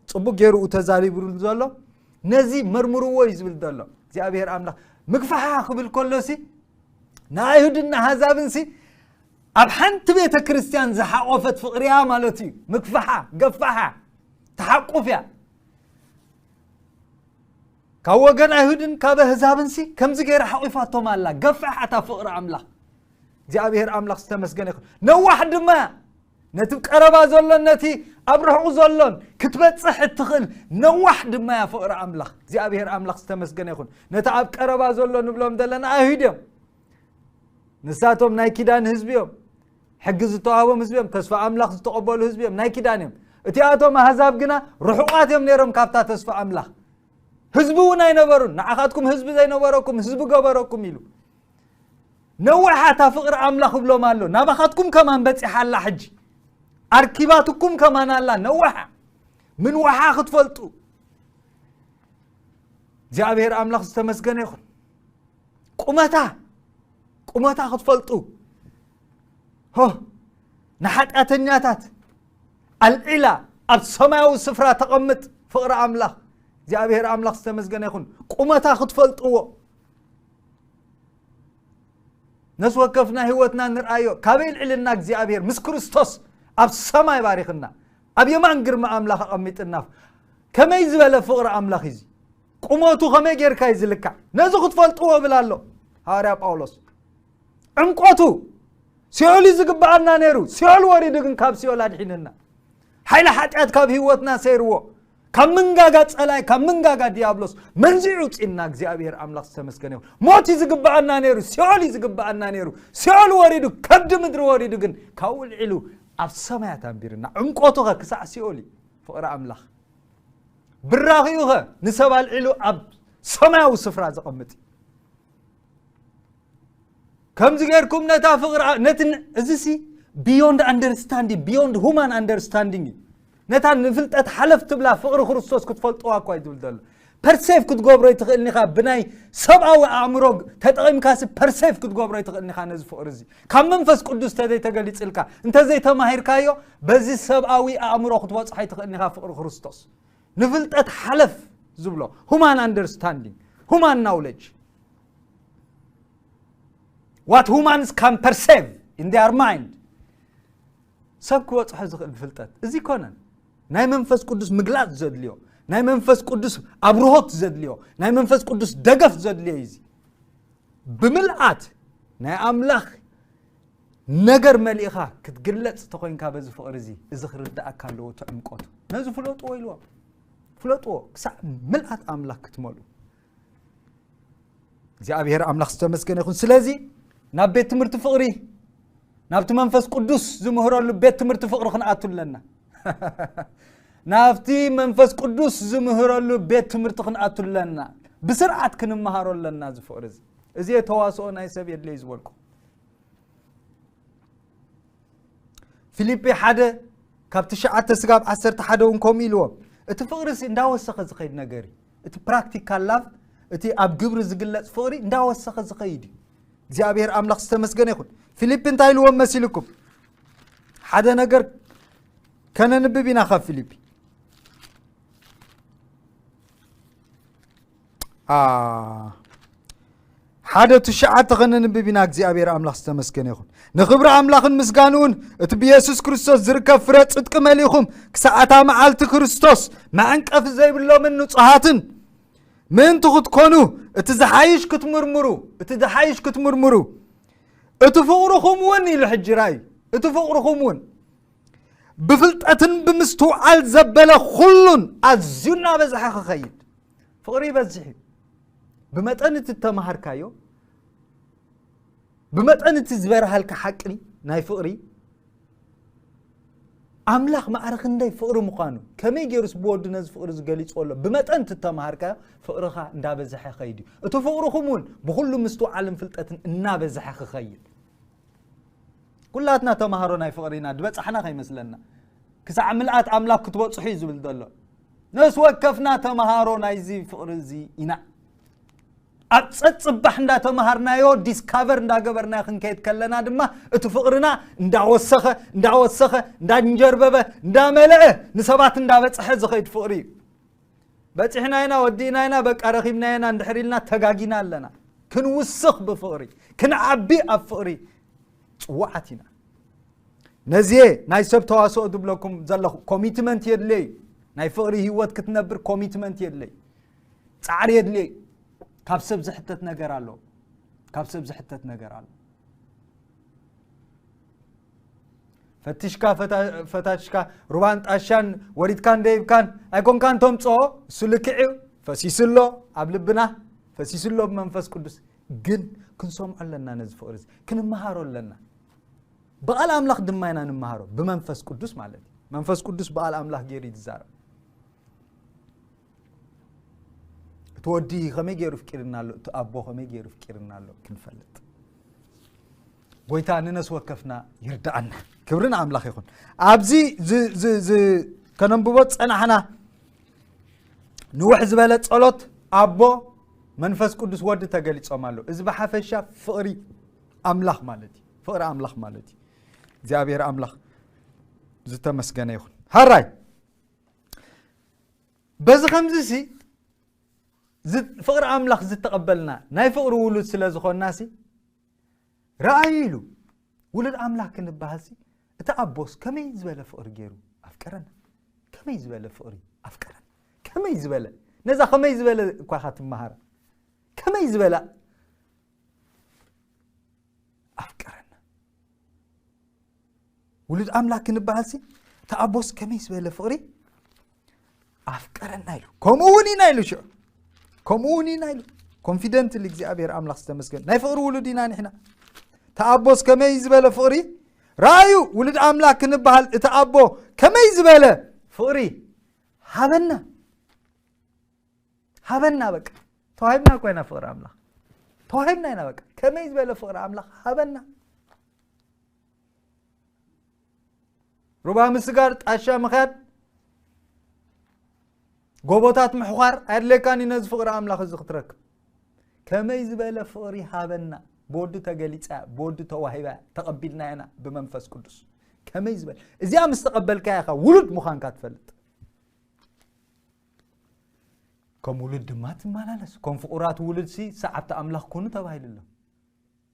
ጽቡቕ ገይሩ እዩ ተዛሪብሉ ዘሎ። ነዚ መርምርዎ እዩ ዝብል ዘሎ እግዚኣብሔር ኣምላኽ። ምግፋሓ ክብል ከሎሲ፣ ንኣይሁድን ንኣህዛብንሲ ኣብ ሓንቲ ቤተ ክርስቲያን ዝሓቖፈት ፍቕሪያ ማለት እዩ። ምግፋሓ፣ ገፋሓ፣ ተሓቁፍያ። ካብ ወገን ኣይሁድን ካብ ኣህዛብንሲ ከምዚ ገይራ ሓቑፋቶም ኣላ። ገፋሕ እታ ፍቕሪ ኣምላኽ። እግዚኣብሔር ኣምላኽ ዝተመስገነ ይኹን። ነዋሕ ድማ እያ። ነቲ ቀረባ ዘሎን ነቲ ኣብ ርሑቕ ዘሎን ክትበጽሕ እትኽእል ነዋሕ ድማ እያ ፍቕሪ ኣምላኽ። እግዚኣብሔር ኣምላኽ ዝተመስገነ ይኹን። ነቲ ኣብ ቀረባ ዘሎ ንብሎም ዘለና ኣይሁድ እዮም። ንሳቶም ናይ ኪዳን ህዝቢ እዮም። ሕጊ ዝተዋህቦም ህዝቢ እዮም። ተስፋ ኣምላኽ ዝተቐበሉ ህዝቢ እዮም። ናይ ኪዳን እዮም። እቲኣቶም ኣህዛብ ግና ርሑቓት እዮም ነይሮም ካብታ ተስፋ ኣምላኽ። ህዝቢ እውን ኣይነበሩን። ንዓኻትኩም ህዝቢ ዘይነበረኩም ህዝቢ ገበረኩም ኢሉ። ነዋሓ እታ ፍቕሪ ኣምላኽ እብሎም ኣሎ። ናባኻትኩም ከማን በጺሓ ኣላ ሕጂ። ኣርኪባትኩም ከማን ኣላ ነዋሓ። ምንዋሓ ክትፈልጡ። እግዚኣብሔር ኣምላኽ ዝተመስገነ ይኹን። ቁመታ፣ ቁመታ ክትፈልጡ። ሆ፣ ንሓጢኣተኛታት ኣልዒላ ኣብ ሰማያዊ ስፍራ ተቐምጥ ፍቕሪ ኣምላኽ። እግዚኣብሔር ኣምላኽ ዝተመስገነ ይኹን። ቁመታ ክትፈልጥዎ። ነፍሲ ወከፍና ህይወትና ንርኣዮ። ካበይ ልዕልና እግዚኣብሔር ምስ ክርስቶስ ኣብ ሰማይ ባሪኽና፣ ኣብ የማን ግርማ ኣምላኽ ኣቐሚጥና። ከመይ ዝበለ ፍቕሪ ኣምላኽ እዩ እዚ? ቁመቱ ከመይ ጌርካ እዩ ዝልካዕ? ነዚ ክትፈልጥዎ እብል ኣሎ ሃዋርያ ጳውሎስ። ዕምቆቱ ሲኦል እዩ ዝግብኣና ነይሩ። ሲኦል ወሪዱ ግን ካብ ሲኦል ኣድሒንና። ሓይሊ ሓጢኣት ካብ ህይወትና ሰይርዎ። ካብ መንጋጋ ጸላይ፣ ካብ መንጋጋ ዲያብሎስ መንዚዑ ውጺእና። እግዚኣብሔር ኣምላኽ ዝተመስገነ ይሁን። ሞት እዩ ዝግብኣና ነይሩ። ሲኦል እዩ ዝግብኣና ነይሩ። ሲኦል ወሪዱ፣ ከብዲ ምድሪ ወሪዱ ግን ካብኡ ልዒሉ ኣብ ሰማያት ኣንቢርና። ዕምቆቱ ኸ ክሳዕ ሲኦል እዩ ፍቕሪ ኣምላኽ። ብራኺኡ ኸ ንሰብ ኣልዒሉ ኣብ ሰማያዊ ስፍራ ዘቐምጥ እዩ። ከምዚ ጌርኩም ነታ ፍቕሪ ኣ-፣ ነቲ ን-፣ እዚሲ beyond understanding, beyond human understanding እዩ። ነታ ንፍልጠት ሓለፍ ትብላ ፍቕሪ ክርስቶስ ክትፈልጥዋ እኳ እዩ ዝብል ዘሎ። ፐርሴቭ ክትገብሮ ኣይትኽእልን ኢኻ። ብናይ ሰብኣዊ ኣእምሮ ተጠቒምካሲ ፐርሴቭ ክትገብሮ ኣይትኽእልን ኢኻ ነዚ ፍቕሪ እዚ። ካብ መንፈስ ቅዱስ እንተዘይተገሊጽልካ፣ እንተዘይተማሂርካዮ፣ በዚ ሰብኣዊ ኣእምሮ ክትበጽሖ ኣይትኽእልን ኢኻ ፍቕሪ ክርስቶስ። ንፍልጠት ሓለፍ ዝብሎ፣ ሁማን ኣንደርስታንዲንግ፣ ሁማን ናውሌጅ። What humans can perceive in their mind። ሰብ ክበጽሖ ዝኽእል ፍልጠት እዚ ኮነን። ናይ መንፈስ ቅዱስ ምግላጽ ዘድልዮ፣ ናይ መንፈስ ቅዱስ ኣብርሆት ዘድልዮ፣ ናይ መንፈስ ቅዱስ ደገፍ ዘድልዮ እዩ እዚ። ብምልኣት ናይ ኣምላኽ ነገር መሊእኻ ክትግለጽ ተኾይንካ በዚ ፍቕሪ እዚ፣ እዚ ክርድኣካ ኣለዎ እቲ ዕምቆቱ። ነዚ ፍለጥዎ ኢልዎም። ፍለጥዎ፣ ክሳዕ ምልኣት ኣምላኽ ክትመልኡ። እግዚኣብሔር ኣምላኽ ዝተመስገነ ይኹን። ስለዚ ናብ ቤት ትምህርቲ ፍቕሪ፣ ናብቲ መንፈስ ቅዱስ ዝምህረሉ ቤት ትምህርቲ ፍቕሪ ክንኣቱ ኣለና። ናብቲ መንፈስ ቅዱስ ዝምህረሉ ቤት ትምህርቲ ክንኣቱ ኣለና። ብስርዓት ክንመሃሮ ኣለና እዚ ፍቕሪ እዚ። እዚ ተዋስኦ ናይ ሰብ የድለይ ዝበልኩ። ፊልጲ ሓደ ካብ ትሽዓተ ስጋብ ዓሰርተ ሓደ እውን ከምኡ ኢልዎም። እቲ ፍቕሪ ሲ እንዳወሰኸ ዝኸይድ ነገር እዩ። እቲ practical love፣ እቲ ኣብ ግብሪ ዝግለጽ ፍቕሪ እንዳወሰኸ ዝኸይድ እዩ። እግዚኣብሔር ኣምላኽ ዝተመስገነ ይኹን። ፊሊፕ እንታይ ኢልዎም መሲልኩም? ሓደ ነገር ከነንብብ ኢና ካብ ፊሊፕ። አ፣ ሓደ ትሽዓተ ከነንብብ ኢና። እግዚኣብሔር ኣምላኽ ዝተመስገነ ይኹን። ንኽብሪ ኣምላኽን ምስጋንኡን እቲ ብየሱስ ክርስቶስ ዝርከብ ፍረ ጽድቂ መሊእኹም፣ ክሳዕ እታ መዓልቲ ክርስቶስ መዐንቀፊ ዘይብሎምን ንጹሃትን ምእንቲ ክትኮኑ፣ እቲ ዝሓይሽ ክትምርምሩ፣ እቲ ዝሓይሽ ክትምርምሩ፣ እቲ ፍቕርኹም እውን ኢሉ ሕጂ ራእዩ፣ እቲ ፍቕርኹም እውን ብፍልጠትን ብምስትውዓል ዘበለ ኩሉን ኣዝዩ እናበዝሐ ክኸይድ። ፍቕሪ ይበዝሕ እዩ። ብመጠን እቲ እተምሃርካዮ፣ ብመጠን እቲ ዝበርሃልካ ሓቂ ናይ ፍቕሪ፣ ኣምላኽ ማዕረ ክንደይ ፍቕሪ ምዃኑ፣ ከመይ ገይሩስ ብወዱ ነዚ ፍቕሪ ዝገሊጾ ኣሎ፣ ብመጠን እቲ እተምሃርካዮ ፍቕርኻ እንዳበዝሐ ይኸይድ እዩ። እቲ ፍቕርኹም እውን ብኹሉ ምስትውዓልን ፍልጠትን እናበዝሐ ክኸይድ። ኩላትና ተምሃሮ ናይ ፍቕሪ ኢና፣ ዝበጻሕና ከይመስለና። ክሳዕ ምልኣት ኣምላኽ ክትበጽሑ እዩ ዝብል ዘሎ። ነፍሲ ወከፍና ተምሃሮ ናይዚ ፍቕሪ እዚ ኢና። ኣብ ጸጽባሕ እንዳተምሃርናዮ፣ ዲስካቨር እንዳገበርናዮ ክንከይድ ከለና ድማ፣ እቲ ፍቕርና እንዳወሰኸ፣ እንዳወሰኸ፣ እንዳንጀርበበ፣ እንዳመለአ፣ ንሰባት እንዳበጽሐ ዝኸይድ ፍቕሪ እዩ። በጺሕና ኢና፣ ወዲእና ኢና፣ በቃ ረኺብናዮ ኢና እንድሕር ኢልና ተጋጊና ኣለና። ክንውስኽ ብፍቕሪ፣ ክንዓቢ ኣብ ፍቕሪ ጽዋዓት ኢና። ነዚየ ናይ ሰብ ተዋስኦ ዝብለኩም ዘለኹ ኮሚትመንት የድልየ እዩ። ናይ ፍቕሪ ህይወት ክትነብር ኮሚትመንት የድልየ እዩ። ጻዕሪ የድልየ እዩ። ካብ ሰብ ዝሕተት ነገር ኣሎ። ካብ ሰብ ዝሕተት ነገር ኣሎ። ፈቲሽካ፣ ፈታ-፣ ፈታሽካ፣ ሩባን ጣሻን ወሪድካን ደይብካን ኣይኮንካን ተምጽኦ። እሱ ልክዕ እዩ። ፈሲሱ ኣሎ ኣብ ልብና፣ ፈሲሱ ኣሎ ብመንፈስ ቅዱስ። ግን ክንሰምዖ ኣለና፣ ነዚ ፍቕሪ እዚ ክንመሃሮ ኣለና። ብቓል ኣምላኽ ድማ ኢና ንምሃሮ፣ ብመንፈስ ቅዱስ ማለት እዩ። መንፈስ ቅዱስ ብቓል ኣምላኽ ገይሩ እዩ ዝዛረብ። እቲ ወዲ ከመይ ገይሩ ፍቂርና ኣሎ፣ እቲ ኣቦ ከመይ ገይሩ ፍቂርና ኣሎ ክንፈልጥ። ጎይታ ንነፍሲ ወከፍና ይርድኣና። ክብሪ ንኣምላኽ ይኹን። ኣብዚ ዝ-፣ ዝ-፣ ዝ-፣ ከነንብቦ ዝጸናሕና ንውሕ ዝበለ ጸሎት ኣቦ፣ መንፈስ ቅዱስ፣ ወዲ ተገሊጾም ኣለዉ። እዚ ብሓፈሻ ፍቕሪ ኣምላኽ ማለት እዩ። ፍቕሪ ኣምላኽ ማለት እዩ። እግዚኣብሔር ኣምላኽ ዝተመስገነ ይኹን። ሃራይ፣ በዚ ከምዚ ሲ፣ ዝ-፣ ፍቕሪ ኣምላኽ ዝተቐበልና ናይ ፍቕሪ ውሉድ ስለ ዝኾንና ሲ፣ ረኣዩ ኢሉ ውሉድ ኣምላኽ ክንበሃል ሲ፣ እቲ ኣቦስ ከመይ ዝበለ ፍቕሪ ገይሩ ኣፍቀረና? ከመይ ዝበለ ፍቕሪ ኣፍቀረና? ከመይ ዝበለ፣ ነዛ ከመይ ዝበለ እኳ ኢኻ ትመሃራ። ከመይ ዝበለ ኣፍቀረና? ውሉድ ኣምላኽ ክንበሃል ሲ፣ እቲ ኣቦስ ከመይ ዝበለ ፍቕሪ ኣፍቀረና ኢሉ። ከምኡ እውን ኢና ኢሉ ሽዑ። ከምኡ እውን ኢና ኢሉ። ኮንፊደንትሊ እግዚኣብሔር ኣምላኽ ዝተመስገን። ናይ ፍቕሪ ውሉድ ኢና ንሕና። እቲ ኣቦስ ከመይ ዝበለ ፍቕሪ፣ ረኣዩ፣ ውሉድ ኣምላኽ ክንበሃል እቲ ኣቦ ከመይ ዝበለ ፍቕሪ ሃበና። ሃበና በቃ። ተዋሂብና እኮ ኢና ፍቕሪ ኣምላኽ። ተዋሂብና ኢና በቃ። ከመይ ዝበለ ፍቕሪ ኣምላኽ ሃበና። ሩባ ምስጋር፣ ጣሻ ምኽያድ፣ ጎቦታት ምሕዃር ኣየድልየካን እዩ ነዚ ፍቕሪ ኣምላኽ እዚ ክትረክብ። ከመይ ዝበለ ፍቕሪ ሃበና። ብወዱ ተገሊጻ፣ ብወዱ ተዋሂባ፣ ተቐቢልናያ ኢና ብመንፈስ ቅዱስ። ከመይ ዝበለ፣ እዚኣ ምስ ተቐበልካያ ኢኻ ውሉድ ምዃንካ ትፈልጥ። ከም ውሉድ ድማ ትመላለስ። ከም ፍቑራት ውሉድሲ ሰዓብቲ ኣምላኽ ኩኑ ተባሂሉ ኣሎ።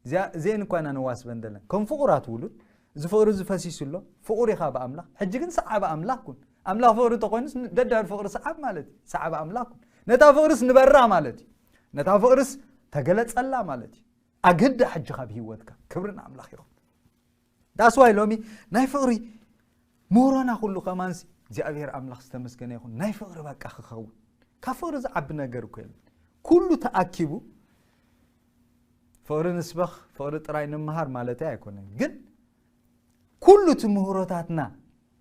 እዚኣ-፣ እዚአን እኳ ኢና ነዋስበን ዘለና። ከም ፍቑራት ውሉድ፣ እዚ ፍቕሪ እዚ ፈሲሱ ኣሎ። ፍቑር ኢኻ ብኣምላኽ። ሕጂ ግን ሰዓቢ ኣምላኽ ኩን። ኣምላኽ ፍቕሪ እንተኾይኑስ፣ ን-፣ ደድሕሪ ፍቕሪ ሰዓብ ማለት እዩ። ሰዓቢ ኣምላኽ ኩን። ነታ ፍቕርስ ንበራ ማለት እዩ። ነታ ፍቕርስ ተገለጸላ ማለት እዩ። ኣግህዳ ሕጂ ካብ ህይወትካ። ክብሪ ንኣምላኽ ይኹን። ዳስዋይ ሎሚ ናይ ፍቕሪ ምህሮና ኩሉ ከማንሲ እግዚኣብሔር ኣምላኽ ዝተመስገነ ይኹን። ናይ ፍቕሪ በቃ ክኸውን። ካብ ፍቕሪ ዝዓቢ ነገር እኮ የለን። ኩሉ ተኣኪቡ ፍቕሪ ንስበኽ፣ ፍቕሪ ጥራይ ንምሃር ማለተይ ኣይኮነን። ግን ኩሉ ትምህሮታትና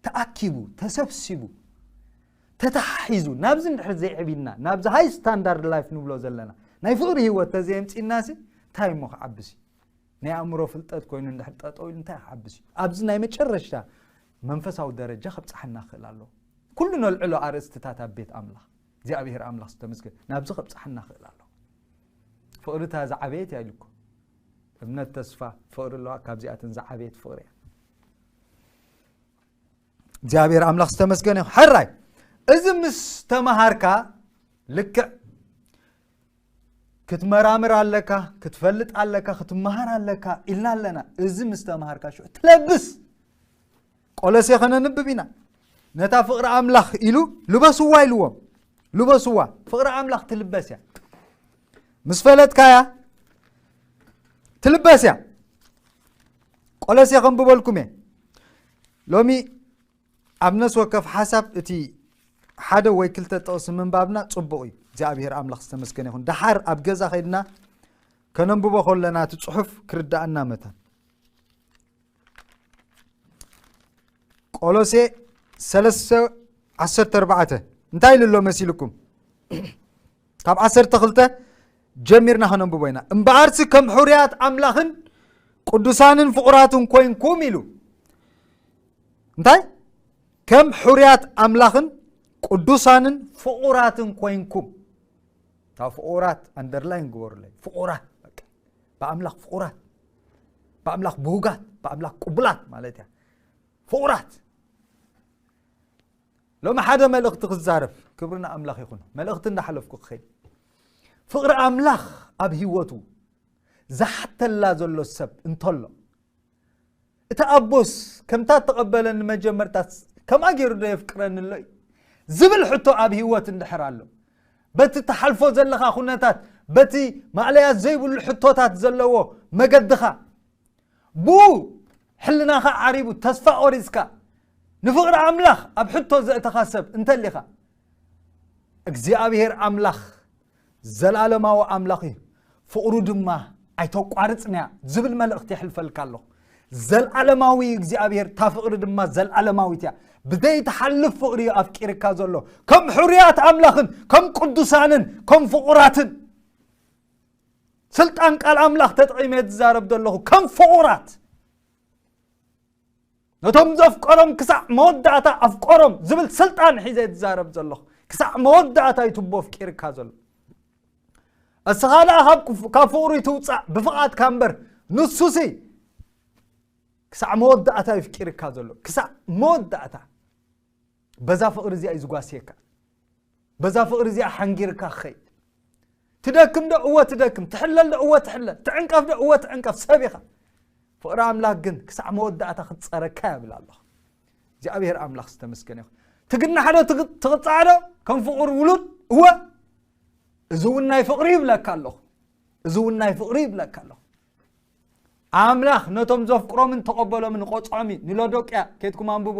ተኣኪቡ፣ ተሰብሲቡ፣ ተተሓሒዙ፣ ናብዚ እንድሕር ዘይዕቢና፣ ናብዚ ሃይ ስታንዳርድ ላይፍ ንብሎ ዘለና ናይ ፍቕሪ ህይወት ተዘየምጺእናሲ፣ እንታይ እሞ ክዓብሲ? ናይ ኣእምሮ ፍልጠት ኮይኑ እንድሕር ጠጠው ኢሉ እንታይ ክዓብስ እዩ? ኣብዚ ናይ መጨረሽታ መንፈሳዊ ደረጃ ከብጽሓና ክኽእል ኣለዎ። ኩሉ ነልዕሎ ኣርእስትታት ኣብ ቤት ኣምላኽ። እግዚኣብሔር ኣምላኽ ዝተመስገን። ናብዚ ከብጽሓና ክእል ኣሎ። ፍቕሪ እታ ዝዓበየት እያ ኢሉ እኮ። እምነት፣ ተስፋ፣ ፍቕሪ ኣለዋ። ካብዚኣተን ዝዓበየት ፍቕሪ እያ። እግዚኣብሔር ኣምላኽ ዝተመስገነ ይኹን። ሕራይ፣ እዚ ምስ ተመሃርካ ልክዕ ክትመራምር ኣለካ፣ ክትፈልጥ ኣለካ፣ ክትመሃር ኣለካ ኢልና ኣለና። እዚ ምስ ተመሃርካ ሽዑ ትለብስ። ቆሎሴ ከነንብብ ኢና። ነታ ፍቕሪ ኣምላኽ ኢሉ ልበስዋ ኢልዎም። ልበስዋ። ፍቕሪ ኣምላኽ ትልበስ እያ። ምስ ፈለጥካያ ትልበስ እያ። ቆሎሴ ከንብበልኩም እየ። ሎሚ ኣብ ነፍሲ ወከፍ ሓሳብ እቲ ሓደ ወይ ክልተ ጥቕሲ ምንባብና ጽቡቕ እዩ። እግዚኣብሔር ኣምላኽ ዝተመስገነ ይኹን። ደሓር ኣብ ገዛ ኸይድና ከነንብቦ ከለና እቲ ጽሑፍ ክርዳእና መታን። ቆሎሴ ሰለስተ ዓሰርተ ኣርባዕተ እንታይ ኢሉ ኣሎ መሲልኩም? ካብ ዓሰርተ ክልተ ጀሚርና ከነንብቦ ኢና። እምበኣርሲ ከም ሕሩያት ኣምላኽን ቅዱሳንን ፍቑራትን ኮይንኩም ኢሉ። እንታይ? ከም ሕሩያት ኣምላኽን ቅዱሳንን ፍቑራትን ኮይንኩም። እታ ፍቑራት ኣንደርላይን ግበሩለይ። ፍቑራት፣ በቃ፣ ብኣምላኽ ፍቑራት፣ ብኣምላኽ ብሁጋት፣ ብኣምላኽ ቅቡላት ማለት እያ። ፍቑራት። ሎሚ ሓደ መልእኽቲ ክዛረብ፣ ክብሪ ንኣምላኽ ይኹን። መልእኽቲ እንዳሓለፍኩ ክኸይድ፣ ፍቕሪ ኣምላኽ ኣብ ህይወቱ ዝሓተላ ዘሎ ሰብ እንተሎ፣ እቲ ኣቦስ ከምታ እተቐበለኒ መጀመርታስ ከምኣ ገይሩ ዶ የፍቅረኒ ኣሎ እዩ ዝብል ሕቶ ኣብ ህይወት እንድሕር ኣሎ፣ በቲ እትሓልፎ ዘለኻ ኩነታት፣ በቲ ማእለያ ዘይብሉ ሕቶታት ዘለዎ መገድኻ፣ ብኡ ሕልናኻ ዓሪቡ ተስፋ ቖሪጽካ ንፍቕሪ ኣምላኽ ኣብ ሕቶ ዘእተኻ ሰብ እንተሊኻ፣ እግዚኣብሔር ኣምላኽ ዘላለማዊ ኣምላኽ እዩ፣ ፍቕሩ ድማ ኣይተቋርጽንያ ዝብል መልእኽቲ የሕልፈልካ ኣለኹ። ዘላለማዊ እግዚኣብሔር፣ እታ ፍቕሪ ድማ ዘላለማዊት እያ። ብዘይትሓልፍ ፍቕሪ እዩ ኣፍቂርካ ዘሎ። ከም ሕሩያት ኣምላኽን ከም ቅዱሳንን ከም ፍቑራትን፣ ስልጣን ቃል ኣምላኽ ተጠቒመ ዝዛረብ ዘለኹ፣ ከም ፍቑራት ነቶም ዘፍቀሮም ክሳዕ መወዳእታ ኣፍቀሮም ዝብል ስልጣን ሒዘ ዝዛረብ ዘለኹ፣ ክሳዕ መወዳእታ እዩ ትቦ ኣፍቂርካ ዘሎ። እስኻ ደኣ ካብ ክፍ-፣ ካብ ፍቕሪ ትውጻእ ብፍቓድካ እምበር፣ ንሱሲ ክሳዕ መወዳእታ የፍቂርካ ዘሎ። ክሳዕ መወዳእታ በዛ ፍቕሪ እዚኣ እዩ ዝጓስየካ። በዛ ፍቕሪ እዚኣ ሓንጊርካ ክኸይድ። ትደክም ዶ? እወ ትደክም። ትሕለል ዶ? እወ ትሕለል። ትዕንቀፍ ዶ? እወ ትዕንቀፍ። ሰብ ኢኻ። ፍቕሪ ኣምላኽ ግን ክሳዕ መወዳእታ ክትጸረካ ይብል ኣለኹ። እግዚኣብሔር ኣምላኽ ዝተመስገነ ይኹን። ትግናሕ ዶ? ትግ-፣ ትቕጻዕ ዶ? ከም ፍቑር ውሉድ? እወ። እዚ እውን ናይ ፍቕሪ ይብለካ ኣለኹ። እዚ እውን ናይ ፍቕሪ ይብለካ ኣለኹ። ኣምላኽ ነቶም ዘፍቅሮምን ተቐበሎምን ቆጽዖም እዩ። ንሎዶቅያ ኬድኩም ኣንብቦ።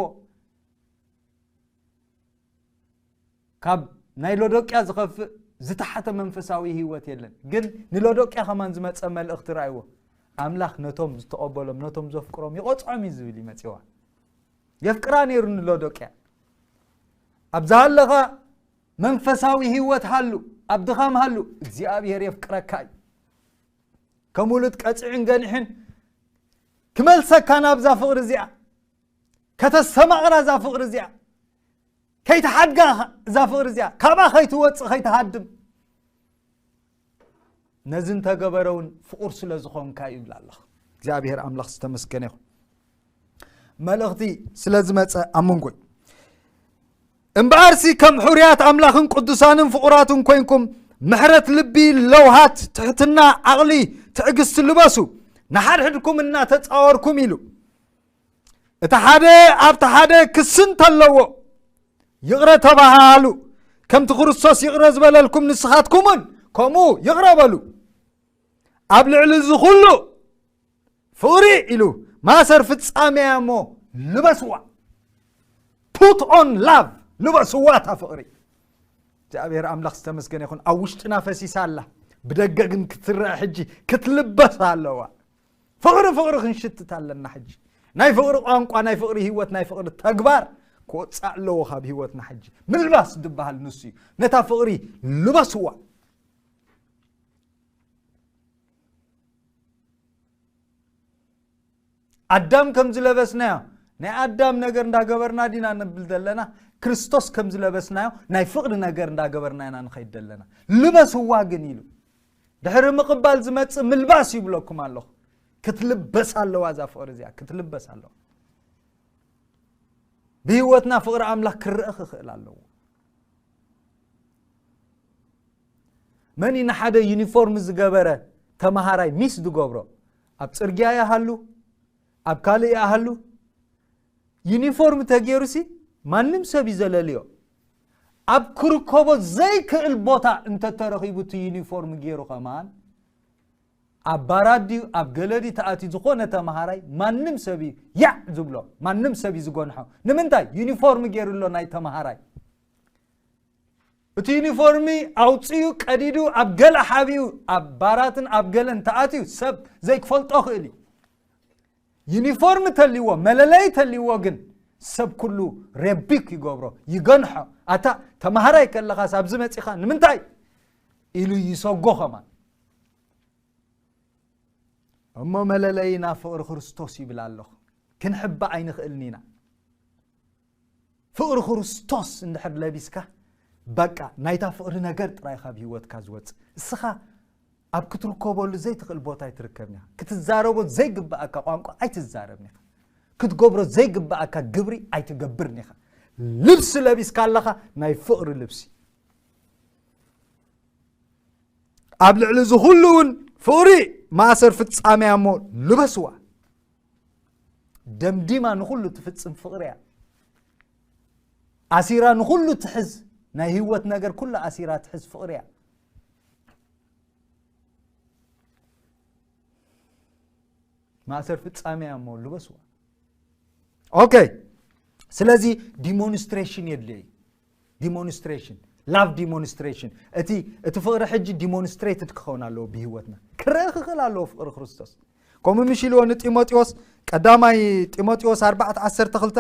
ካብ ናይ ሎዶቅያ ዝኸፍእ ዝተሓተ መንፈሳዊ ህይወት የለን። ግን ንሎዶቅያ ከማን ዝመጸ መልእኽቲ ራእይዎ። ኣምላኽ ነቶም ዝተቐበሎም፣ ነቶም ዘፍቅሮም ይቖጽዖም እዩ ዝብል እዩ መጺዋ። የፍቅራ ነይሩ ንሎዶቅያ። ኣብ ዝሃለኻ መንፈሳዊ ህይወት ሃሉ፣ ኣብ ድኻም ሃሉ፣ እግዚኣብሔር የፍቅረካ እዩ። ከም ውሉድ ቀጺዕን ገኒሕን ክመልሰካ ናብዛ ፍቕሪ እዚኣ፣ ከተስተማቕራ እዛ ፍቕሪ እዚኣ፣ ከይትሓድጋ እዛ ፍቕሪ እዚኣ፣ ካብኣ ከይትወጽእ ከይትሃድም። ነዚ እንተገበረ እውን ፍቑር ስለ ዝኾንካ እዩ ይብል ኣለኹ። እግዚኣብሔር ኣምላኽ ዝተመስገነ ይኹን። መልእኽቲ ስለ ዝመጸ ኣብ መንጎይ። እምበኣርሲ ከም ሕሩያት ኣምላኽን ቅዱሳንን ፍቑራትን ኮይንኩም፣ ምሕረት ልቢ፣ ለውሃት፣ ትሕትና፣ ዓቕሊ፣ ትዕግስቲ ልበሱ፣ ንሓድሕድኩም እናተጻወርኩም ኢሉ። እቲ ሓደ ኣብቲ ሓደ ክሲ እንተለዎ፣ ይቕረ ተባሃሉ። ከምቲ ክርስቶስ ይቕረ ዝበለልኩም፣ ንስኻትኩምን ከምኡ ይቕረ በሉ። ኣብ ልዕሊ እዚ ኩሉ ፍቕሪ ኢሉ፣ ማሰር ፍጻሜ እያ እሞ ልበስዋ። Put on love፣ ልበስዋ እታ ፍቕሪ። እግዚኣብሔር ኣምላኽ ዝተመስገነ ይኹን። ኣብ ውሽጥና ፈሲሳ ኣላ፣ ብደገ ግን ክትረአ ሕጂ ክትልበስ ኣለዋ። ፍቕሪ፣ ፍቕሪ ክንሽትት ኣለና ሕጂ። ናይ ፍቕሪ ቋንቋ፣ ናይ ፍቕሪ ህይወት፣ ናይ ፍቕሪ ተግባር ክወጽእ ኣለዎ ካብ ህይወትና ሕጂ። ምልባስ ዝበሃል ንሱ እዩ። ነታ ፍቕሪ ልበስዋ። ኣዳም ከም ዝለበስናዮ፣ ናይ ኣዳም ነገር እንዳገበርና ዲና ንብል ዘለና? ክርስቶስ ከም ዝለበስናዮ ናይ ፍቕሪ ነገር እንዳገበርና ኢና ንኸይድ ዘለና። ልበስዋ ግን ኢሉ ድሕሪ ምቕባል ዝመጽእ ምልባስ ይብለኩም ኣለኹ። ክትልበስ ኣለዋ እዛ ፍቕሪ እዚኣ፣ ክትልበስ ኣለዋ። ብህይወትና ፍቕሪ ኣምላኽ ክረአ ክኽእል ኣለዎ። መን እዩ ንሓደ ዩኒፎርም ዝገበረ ተመሃራይ ሚስ ዝገብሮ? ኣብ ጽርግያ ይሃሉ፣ ኣብ ካልእ ይሃሉ፣ ዩኒፎርም ተገይሩሲ ማንም ሰብ እዩ ዘለልዮ። ኣብ ክርከቦ ዘይክእል ቦታ እንተተረኺቡ እቲ ዩኒፎርም ገይሩ ከማን ኣብ ባራት ድዩ ኣብ ገለ ድዩ ተኣትዩ ዝኾነ ተመሃራይ ማንም ሰብ እዩ ያዕ ዝብሎ፣ ማንም ሰብ እዩ ዝጎንሖ። ንምንታይ? ዩኒፎርም ገይሩ ኣሎ ናይ ተመሃራይ። እቲ ዩኒፎርሚ ኣውፅኡ ቀዲዱ ኣብ ገለ ሓቢኡ ኣብ ባራትን ኣብ ገለን ተኣትዩ ሰብ ዘይክፈልጦ ክእል እዩ። ዩኒፎርም ተልዎ መለለይ ተልዎ ግን ሰብ ኩሉ ሬቢክ ይገብሮ፣ ይገንሖ። ኣታ ተማሃራይ ከለኻስ ኣብዚ መፂኻ ንምንታይ ኢሉ ይሰጎ ከማን። እሞ መለለይና ፍቕሪ ክርስቶስ ይብል ኣለኹ። ክንሕባእ ኣይንኽእልን ኢና። ፍቕሪ ክርስቶስ እንድሕር ለቢስካ በቃ ናይታ ፍቕሪ ነገር ጥራይ ካብ ህይወትካ ዝወፅእ። እስኻ ኣብ ክትርከበሉ ዘይትኽእል ቦታ ኣይትርከብን ኢኻ። ክትዛረቦ ዘይግብኣካ ቋንቋ ኣይትዛረብን ኢኻ። ክትገብሮ ዘይግብኣካ ግብሪ ኣይትገብርን ኢኻ። ልብሲ ለቢስካ ኣለኻ፣ ናይ ፍቕሪ ልብሲ። ኣብ ልዕሊ እዚ ኩሉ እውን ፍቕሪ ማእሰር ፍጻሜ እያ እሞ ልበስዋ። ደምዲማ ንኹሉ ትፍጽም ፍቕሪ እያ። ኣሲራ ንኹሉ ትሕዝ፣ ናይ ህይወት ነገር ኩሉ ኣሲራ ትሕዝ ፍቕሪ እያ። ማእሰር ፍጻሜ እያ እሞ ልበስዋ። ኦኬ፣ ስለዚ ዲሞንስትሬሽን የድልዮ እዩ። ዲሞንስትሬሽን፣ ላቭ ዲሞንስትሬሽን። እቲ እቲ ፍቕሪ ሕጂ ዲሞንስትሬትድ ክኸውን ኣለዎ ብህይወትና። ክረአ ክኽእል ኣለዎ ፍቕሪ ክርስቶስ። ከምኡ ምሽ ኢልዎ ንጢሞቴዎስ፣ ቀዳማይ ጢሞቴዎስ ኣርባዕተ ዓሰርተ ክልተ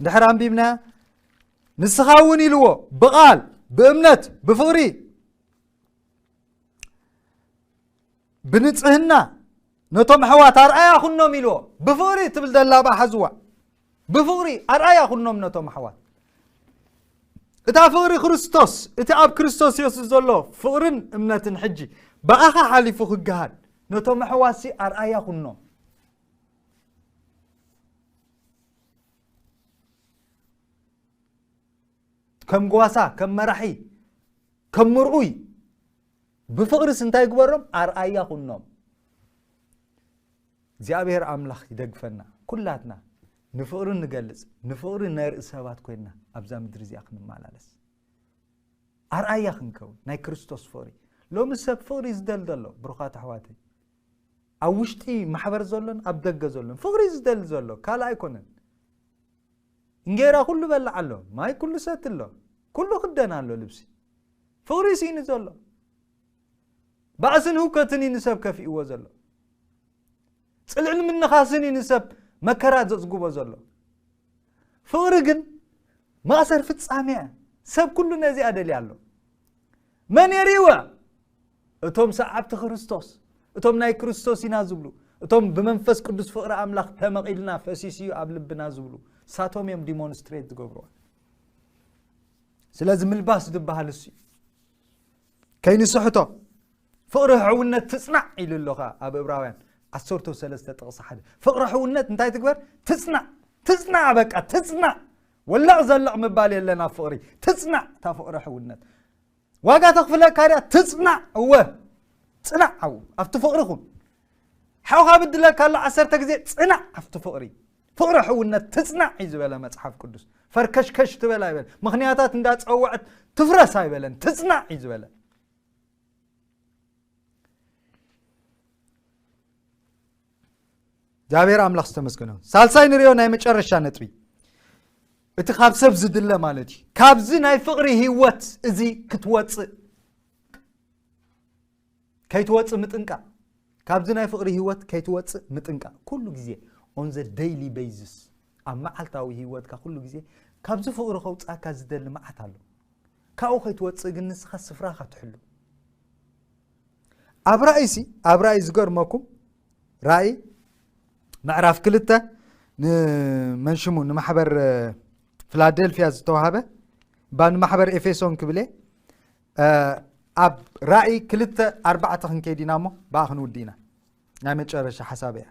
እንድሕር ኣንቢብና፣ ንስኻ እውን ኢልዎ ብቓል ብእምነት ብፍቕሪ ብንጽህና ነቶም ኣሕዋት ኣርኣያ ኩኖም ኢልዎ። ብፍቕሪ ትብል ዘላ ብኣ ሓዝዋ። ብፍቕሪ ኣርኣያ ኩኖም ነቶም ኣሕዋት። እታ ፍቕሪ ክርስቶስ፣ እቲ ኣብ ክርስቶስ የሱስ ዘሎ ፍቕርን እምነትን ሕጂ ብኣኻ ሓሊፉ ክገሃድ ነቶም ኣሕዋትሲ ኣርኣያ ኩኖም። ከም ጓሳ፣ ከም መራሒ፣ ከም ምርኡይ ብፍቕርስ እንታይ ግበሮም? ኣርኣያ ኩኖም። እግዚኣብሔር ኣምላኽ ይደግፈና። ኩላትና ንፍቕሪ ንገልጽ፣ ንፍቕሪ ነርኢ ሰባት ኮይንና ኣብዛ ምድሪ እዚኣ ክንመላለስ። ኣርኣያ ክንከውን ናይ ክርስቶስ ፍቕሪ። ሎሚ ሰብ ፍቕሪ ዝደል ዘሎ፣ ብሩኻት ኣሕዋተይ። ኣብ ውሽጢ ማሕበር ዘሎን ኣብ ደገ ዘሎን ፍቕሪ ዝደል ዘሎ፣ ካልእ ኣይኮነን። እንጌራ ኩሉ በልዕ ኣሎ፣ ማይ ኩሉ ሰት ኣሎ፣ ኩሉ ክደን ኣሎ ልብሲ። ፍቕሪ ስኢኑ ዘሎ። ባእስን ህውከትን እዩ ንሰብ ከፊእዎ ዘሎ። ጽልእን ምንኻስን እዩ ንሰብ መከራ ዘጽግቦ ዘሎ። ፍቕሪ ግን ማእሰር ፍጻሜ እያ። ሰብ ኩሉ ነዚኣ ደልያ ኣሎ። መን የርእይዋ? እቶም ሰዓብቲ ክርስቶስ፣ እቶም ናይ ክርስቶስ ኢና ዝብሉ፣ እቶም ብመንፈስ ቅዱስ ፍቕሪ ኣምላኽ ተመቒልና ፈሲሱ እዩ ኣብ ልብና ዝብሉ፣ ሳቶም እዮም ዲሞንስትሬት ዝገብርዋ። ስለዚ ምልባስ ዝበሃል እሱ እዩ። ከይንስሕቶ፣ ፍቕሪ ሕውነት ትጽናዕ ኢሉ ኣሎ ኸኣ ኣብ እብራውያን ዓሰርተ ሰለስተ ጥቕሲ ሓደ። ፍቕሪ ሕውነት እንታይ ትግበር? ትጽናዕ። ትጽናዕ፣ በቃ ትጽናዕ። ወለቕ ዘለቕ ምባል የለን ኣብ ፍቕሪ። ትጽናዕ እታ ፍቕሪ ሕውነት። ዋጋ ተኽፍለካ ድያ? ትጽናዕ። እወ። ጽናዕ፣ ሓው። ኣብቲ ፍቕሪ ኩን። ሓውኻ ብድለካ ኣሎ ዓሰርተ ግዜ ጽናዕ ኣብቲ ፍቕሪ። ፍቕሪ ሕውነት ትጽናዕ እዩ ዝበለ መጽሓፍ ቅዱስ። ፈርከሽከሽ ትበል ኣይበለ። ምኽንያታት እንዳጸወዐት ትፍረስ ኣይበለን። ትጽናዕ እዩ ዝበለ። እግዚኣብሔር ኣምላኽ ዝተመስገነ ይሁን። ሳልሳይ ንሪኦ ናይ መጨረሻ ነጥቢ። እቲ ካብ ሰብ ዝድለ ማለት እዩ። ካብዚ ናይ ፍቕሪ ህይወት እዚ ክትወጽእ፣ ከይትወጽእ ምጥንቃቕ። ካብዚ ናይ ፍቕሪ ህይወት ከይትወጽእ ምጥንቃቕ። ኩሉ ግዜ፣ on the daily basis፣ ኣብ መዓልታዊ ህይወትካ ኩሉ ግዜ፣ ካብዚ ፍቕሪ ከውጽኣካ ዝደሊ መዓት ኣሎ። ካብኡ ከይትወጽእ ግን ንስኻ ስፍራኻ ትሕሉ። ኣብ ራእይሲ፣ ኣብ ራእይ ዝገርመኩም፣ ራእይ ምዕራፍ ክልተ ንመንሽሙ ንማሕበር ፊላደልፊያ ዝተዋህበ፣ እባ ንማሕበር ኤፌሶን ክብል እየ። እ፣ ኣብ ራእይ ክልተ ኣርባዕተ ክንከይድ ኢና እሞ ብኣ ክንውዲ ኢና። ናይ መጨረሻ ሓሳብ እያ።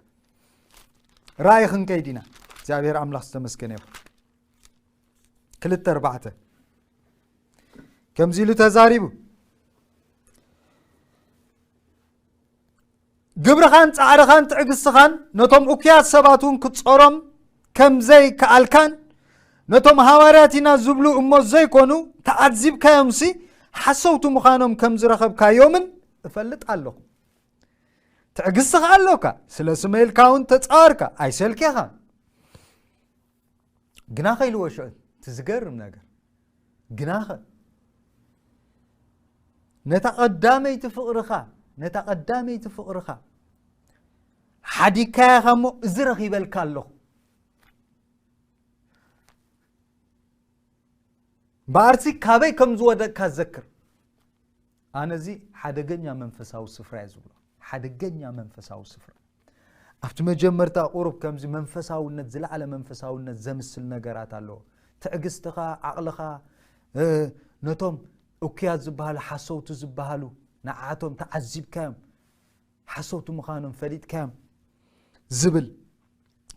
ራእይ ክንከይድ ኢና። እግዚኣብሔር ኣምላኽ ዝተመስገነ ይኹን። ክልተ ኣርባዕተ ከምዚ ኢሉ ተዛሪቡ፣ ግብርኻን ጻዕርኻን ትዕግስትኻን ነቶም እኩያት ሰባት እውን ክትጾሮም ከም ዘይከኣልካን፣ ነቶም ሃዋርያት ኢና ዝብሉ እሞ ዘይኮኑ ተዓዚብካዮምሲ ሓሰውቲ ምዃኖም ከም ዝረኸብካዮምን እፈልጥ ኣለኹ። ትዕግስቲ ከኣ ኣሎካ፣ ስለ ስመይ ኢልካ እውን ተጻወርካ፣ ኣይሰልኬኻ። ግናኸ ኢልዎ ሽዑ፣ እቲ ዝገርም ነገር፣ ግናኸ ነታ ቀዳመይቲ ፍቕርኻ፣ ነታ ቀዳመይቲ ፍቕርኻ ሓዲግካያ ኢኻ እሞ፣ እዚ ረኺበልካ ኣለኹ። እምበኣርሲ ካበይ ከም ዝወደቅካ ዘክር። ኣነ እዚ ሓደገኛ መንፈሳዊ ስፍራ እየ ዝብሎ። ሓደገኛ መንፈሳዊ ስፍራ። ኣብቲ መጀመርታ ቁሩብ ከምዚ መንፈሳውነት፣ ዝለዓለ መንፈሳውነት ዘምስል ነገራት ኣለዎ። ትዕግስትኻ፣ ዓቕልኻ፣ እ፣ ነቶም እኩያት ዝበሃሉ፣ ሓሰውቲ ዝበሃሉ፣ ንዓቶም ተዓዚብካዮም፣ ሓሰውቲ ምዃኖም ፈሊጥካዮም ዝብል።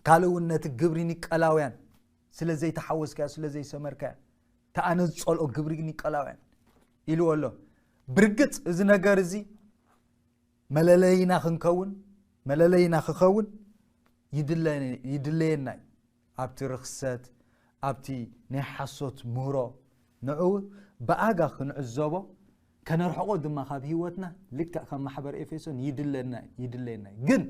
ካልእ እውን ነቲ ግብሪ ኒቀላውያን፣ ስለ ዘይተሓወስካዮ፣ ስለ ዘይሰመርካዮ፣ እቲ ኣነ ዝጸልኦ ግብሪ ኒቀላውያን ኢልዎ ኣሎ። ብርግጽ እዚ ነገር እዚ መለለይና ክንከውን፣ መለለይና ክኸውን ይድለ-፣ ይድለየና እዩ። ኣብቲ ርኽሰት፣ ኣብቲ ናይ ሓሶት ምህሮ፣ ንዑ ብኣጋ ክንዕዘቦ፣ ከነርሕቆ ድማ ካብ ህይወትና፣ ልክዕ ከም ማሕበር ኤፌሶን ይድለና፣ ይድለየና እዩ። ግን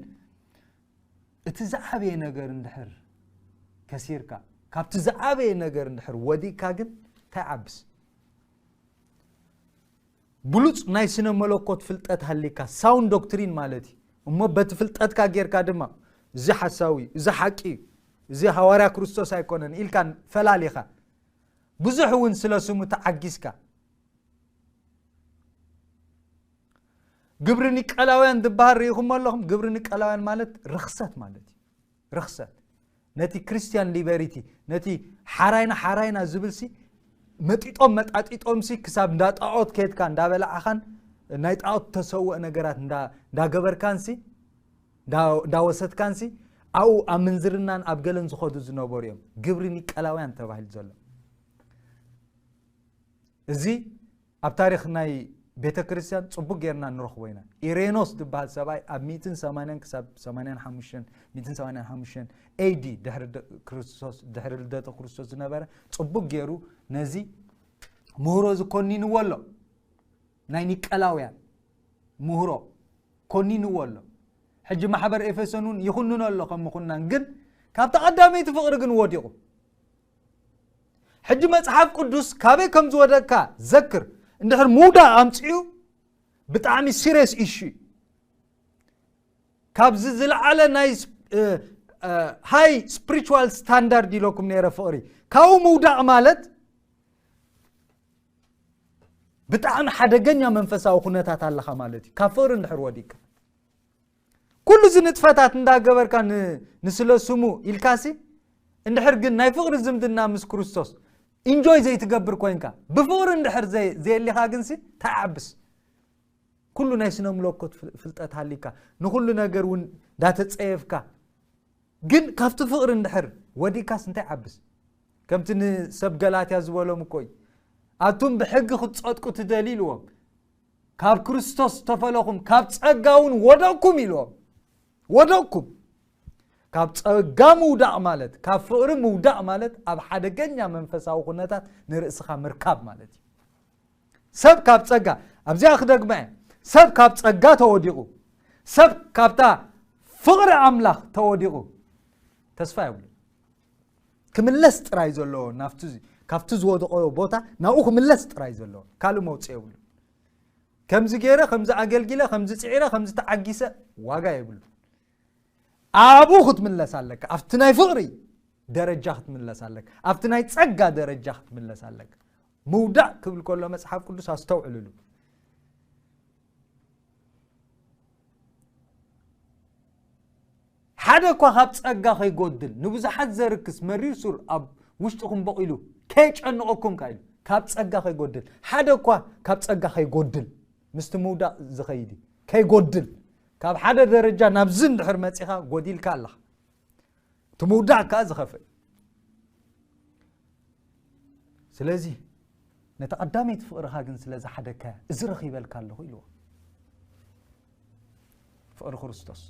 እቲ ዝዓበየ ነገር እንድሕር ከሲርካ፣ ካብቲ ዝዓበየ ነገር እንድሕር ወዲቅካ ግን እንታይ ዓብስ? ብሉጽ ናይ ስነ መለኮት ፍልጠት ሃሊካ፣ ሳውንድ ዶክትሪን ማለት እዩ። እሞ በቲ ፍልጠትካ ጌርካ ድማ፣ እዚ ሓሳዊ እዩ፣ እዚ ሓቂ እዩ፣ እዚ ሃዋርያ ክርስቶስ ኣይኮነን ኢልካ ፈላሊኻ፣ ብዙሕ እውን ስለ ስሙ ተዓጊስካ፣ ግብሪ ኒቀላውያን ዝበሃል ርኢኹም ኣለኹም? ግብሪ ኒቀላውያን ማለት ርኽሰት ማለት እዩ። ርኽሰት። ነቲ ክርስቲያን ሊበሪቲ፣ ነቲ ሓራይና፣ ሓራይና ዝብልሲ፣ መጢጦም መጣጢጦምሲ፣ ክሳብ እንዳ ጣዖት ከድካ፣ እንዳበላዕኻን፣ ናይ ጣዖት ተሰውእ ነገራት እንዳ-፣ እንዳገበርካንሲ፣ እንዳ-፣ እንዳወሰድካንሲ፣ ኣብኡ ኣብ ምንዝርናን ኣብ ገለን ዝኸዱ ዝነበሩ እዮም። ግብሪ ኒቀላውያን ተባሂሉ ዘሎ። እዚ ኣብ ታሪኽ ናይ ቤተ ክርስቲያን ጽቡቅ ጌርና ንረኽቦ ኢና። ኢሬኖስ ዝበሃል ሰብኣይ ኣብ ሚእትን ሰማንያን ክሳብ ሰማንያን ሓሙሽተን፣ ሚእትን ሰማንያን ሓሙሽተን ኤ ዲ ድሕሪ ደ-፣ ክርስቶስ፣ ድሕሪ ልደተ ክርስቶስ ዝነበረ ጽቡቅ ጌሩ ነዚ ምህሮ እዚ ኮኒንዎ ኣሎ። ናይ ኒቀላውያን ምህሮ ኮኒንዎ ኣሎ። ሕጂ ማሕበር ኤፌሶን እውን ይኹንኖ ኣሎ ከም ምኹናን፣ ግን ካብታ ቀዳመይቲ ፍቕሪ ግን ወዲቑ። ሕጂ መጽሓፍ ቅዱስ ካበይ ከም ዝወደቅካ ዘክር። እንድሕር ምውዳቕ ኣምጽኡ፣ ብጣዕሚ ሲሪየስ ኢሹ እዩ። ካብዚ ዝለዓለ ናይ ስ-፣ እ፣ እ፣ ሃይ ስፒሪቹዋል ስታንዳርድ ኢለኩም ነይረ ፍቕሪ። ካብኡ ምውዳቕ ማለት ብጣዕሚ ሓደገኛ መንፈሳዊ ኩነታት ኣለኻ ማለት እዩ። ካብ ፍቕሪ እንድሕር ወዲቅካ፣ ኩሉ እዚ ንጥፈታት እንዳገበርካ ን-፣ ንስለ ስሙ ኢልካሲ፣ እንድሕር ግን ናይ ፍቕሪ ዝምድና ምስ ክርስቶስ ኢንጆይ ዘይትገብር ኮይንካ፣ ብፍቕሪ እንድሕር ዘይ-፣ ዘየሊኻ ግንሲ፣ እንታይ ዓብስ? ኩሉ ናይ ስነ ምለኮት ፍል-፣ ፍልጠት ሃሊካ፣ ንኹሉ ነገር እውን እንዳተጸየፍካ፣ ግን ካብቲ ፍቕሪ እንድሕር ወዲእካስ እንታይ ዓብስ? ከምቲ ንሰብ ገላትያ ዝበሎም እኮ እዩ። ኣቱም ብሕጊ ክትጸድቁ ትደልዩ ኢልዎም። ካብ ክርስቶስ ዝተፈለኹም፣ ካብ ጸጋ እውን ወደቅኩም ኢልዎም። ወደቅኩም። ካብ ጸጋ ምውዳቕ ማለት፣ ካብ ፍቕሪ ምውዳቕ ማለት፣ ኣብ ሓደገኛ መንፈሳዊ ኩነታት ንርእስኻ ምርካብ ማለት እዩ። ሰብ ካብ ጸጋ፣ ኣብዚኣ ክደግማ እየ፣ ሰብ ካብ ጸጋ ተወዲቑ፣ ሰብ ካብታ ፍቕሪ ኣምላኽ ተወዲቑ፣ ተስፋ የብሉን። ክምለስ ጥራይ ዘለዎ፣ ናብቲ፣ ካብቲ ዝወደቐ ቦታ ናብኡ ክምለስ ጥራይ ዘለዎ፣ ካልእ መውጽኢ የብሉን። ከምዚ ገይረ፣ ከምዚ ኣገልጊለ፣ ከምዚ ጽዒረ፣ ከምዚ ተዓጊሰ፣ ዋጋ የብሉን። ኣብኡ ክትምለስ ኣለካ። ኣብቲ ናይ ፍቕሪ ደረጃ ክትምለስ ኣለካ። ኣብቲ ናይ ጸጋ ደረጃ ክትምለስ ኣለካ። ምውዳቕ ክብል ከሎ መጽሓፍ ቅዱስ ኣስተውዕልሉ። ሓደ እኳ ካብ ጸጋ ከይጎድል፣ ንብዙሓት ዘርክስ መሪር ሱር ኣብ ውሽጥኹም በቒሉ ከይጨንቐኩም ከ ኢሉ፣ ካብ ጸጋ ከይጎድል፣ ሓደ እኳ ካብ ጸጋ ከይጎድል፣ ምስቲ ምውዳቕ ዝኸይድ እዩ። ከይጎድል፣ ካብ ሓደ ደረጃ ናብዚ እንድሕር መጺኻ ጎዲልካ ኣለኻ። እቲ ምውዳቕ ከኣ ዝኸፍእ። ስለዚ ነቲ ቀዳመይቲ ፍቕርኻ ግን ስለ ዝሓደግካያ፣ እዚ ረኺበልካ ኣለኹ ኢልዎ። ፍቕሪ ክርስቶስ።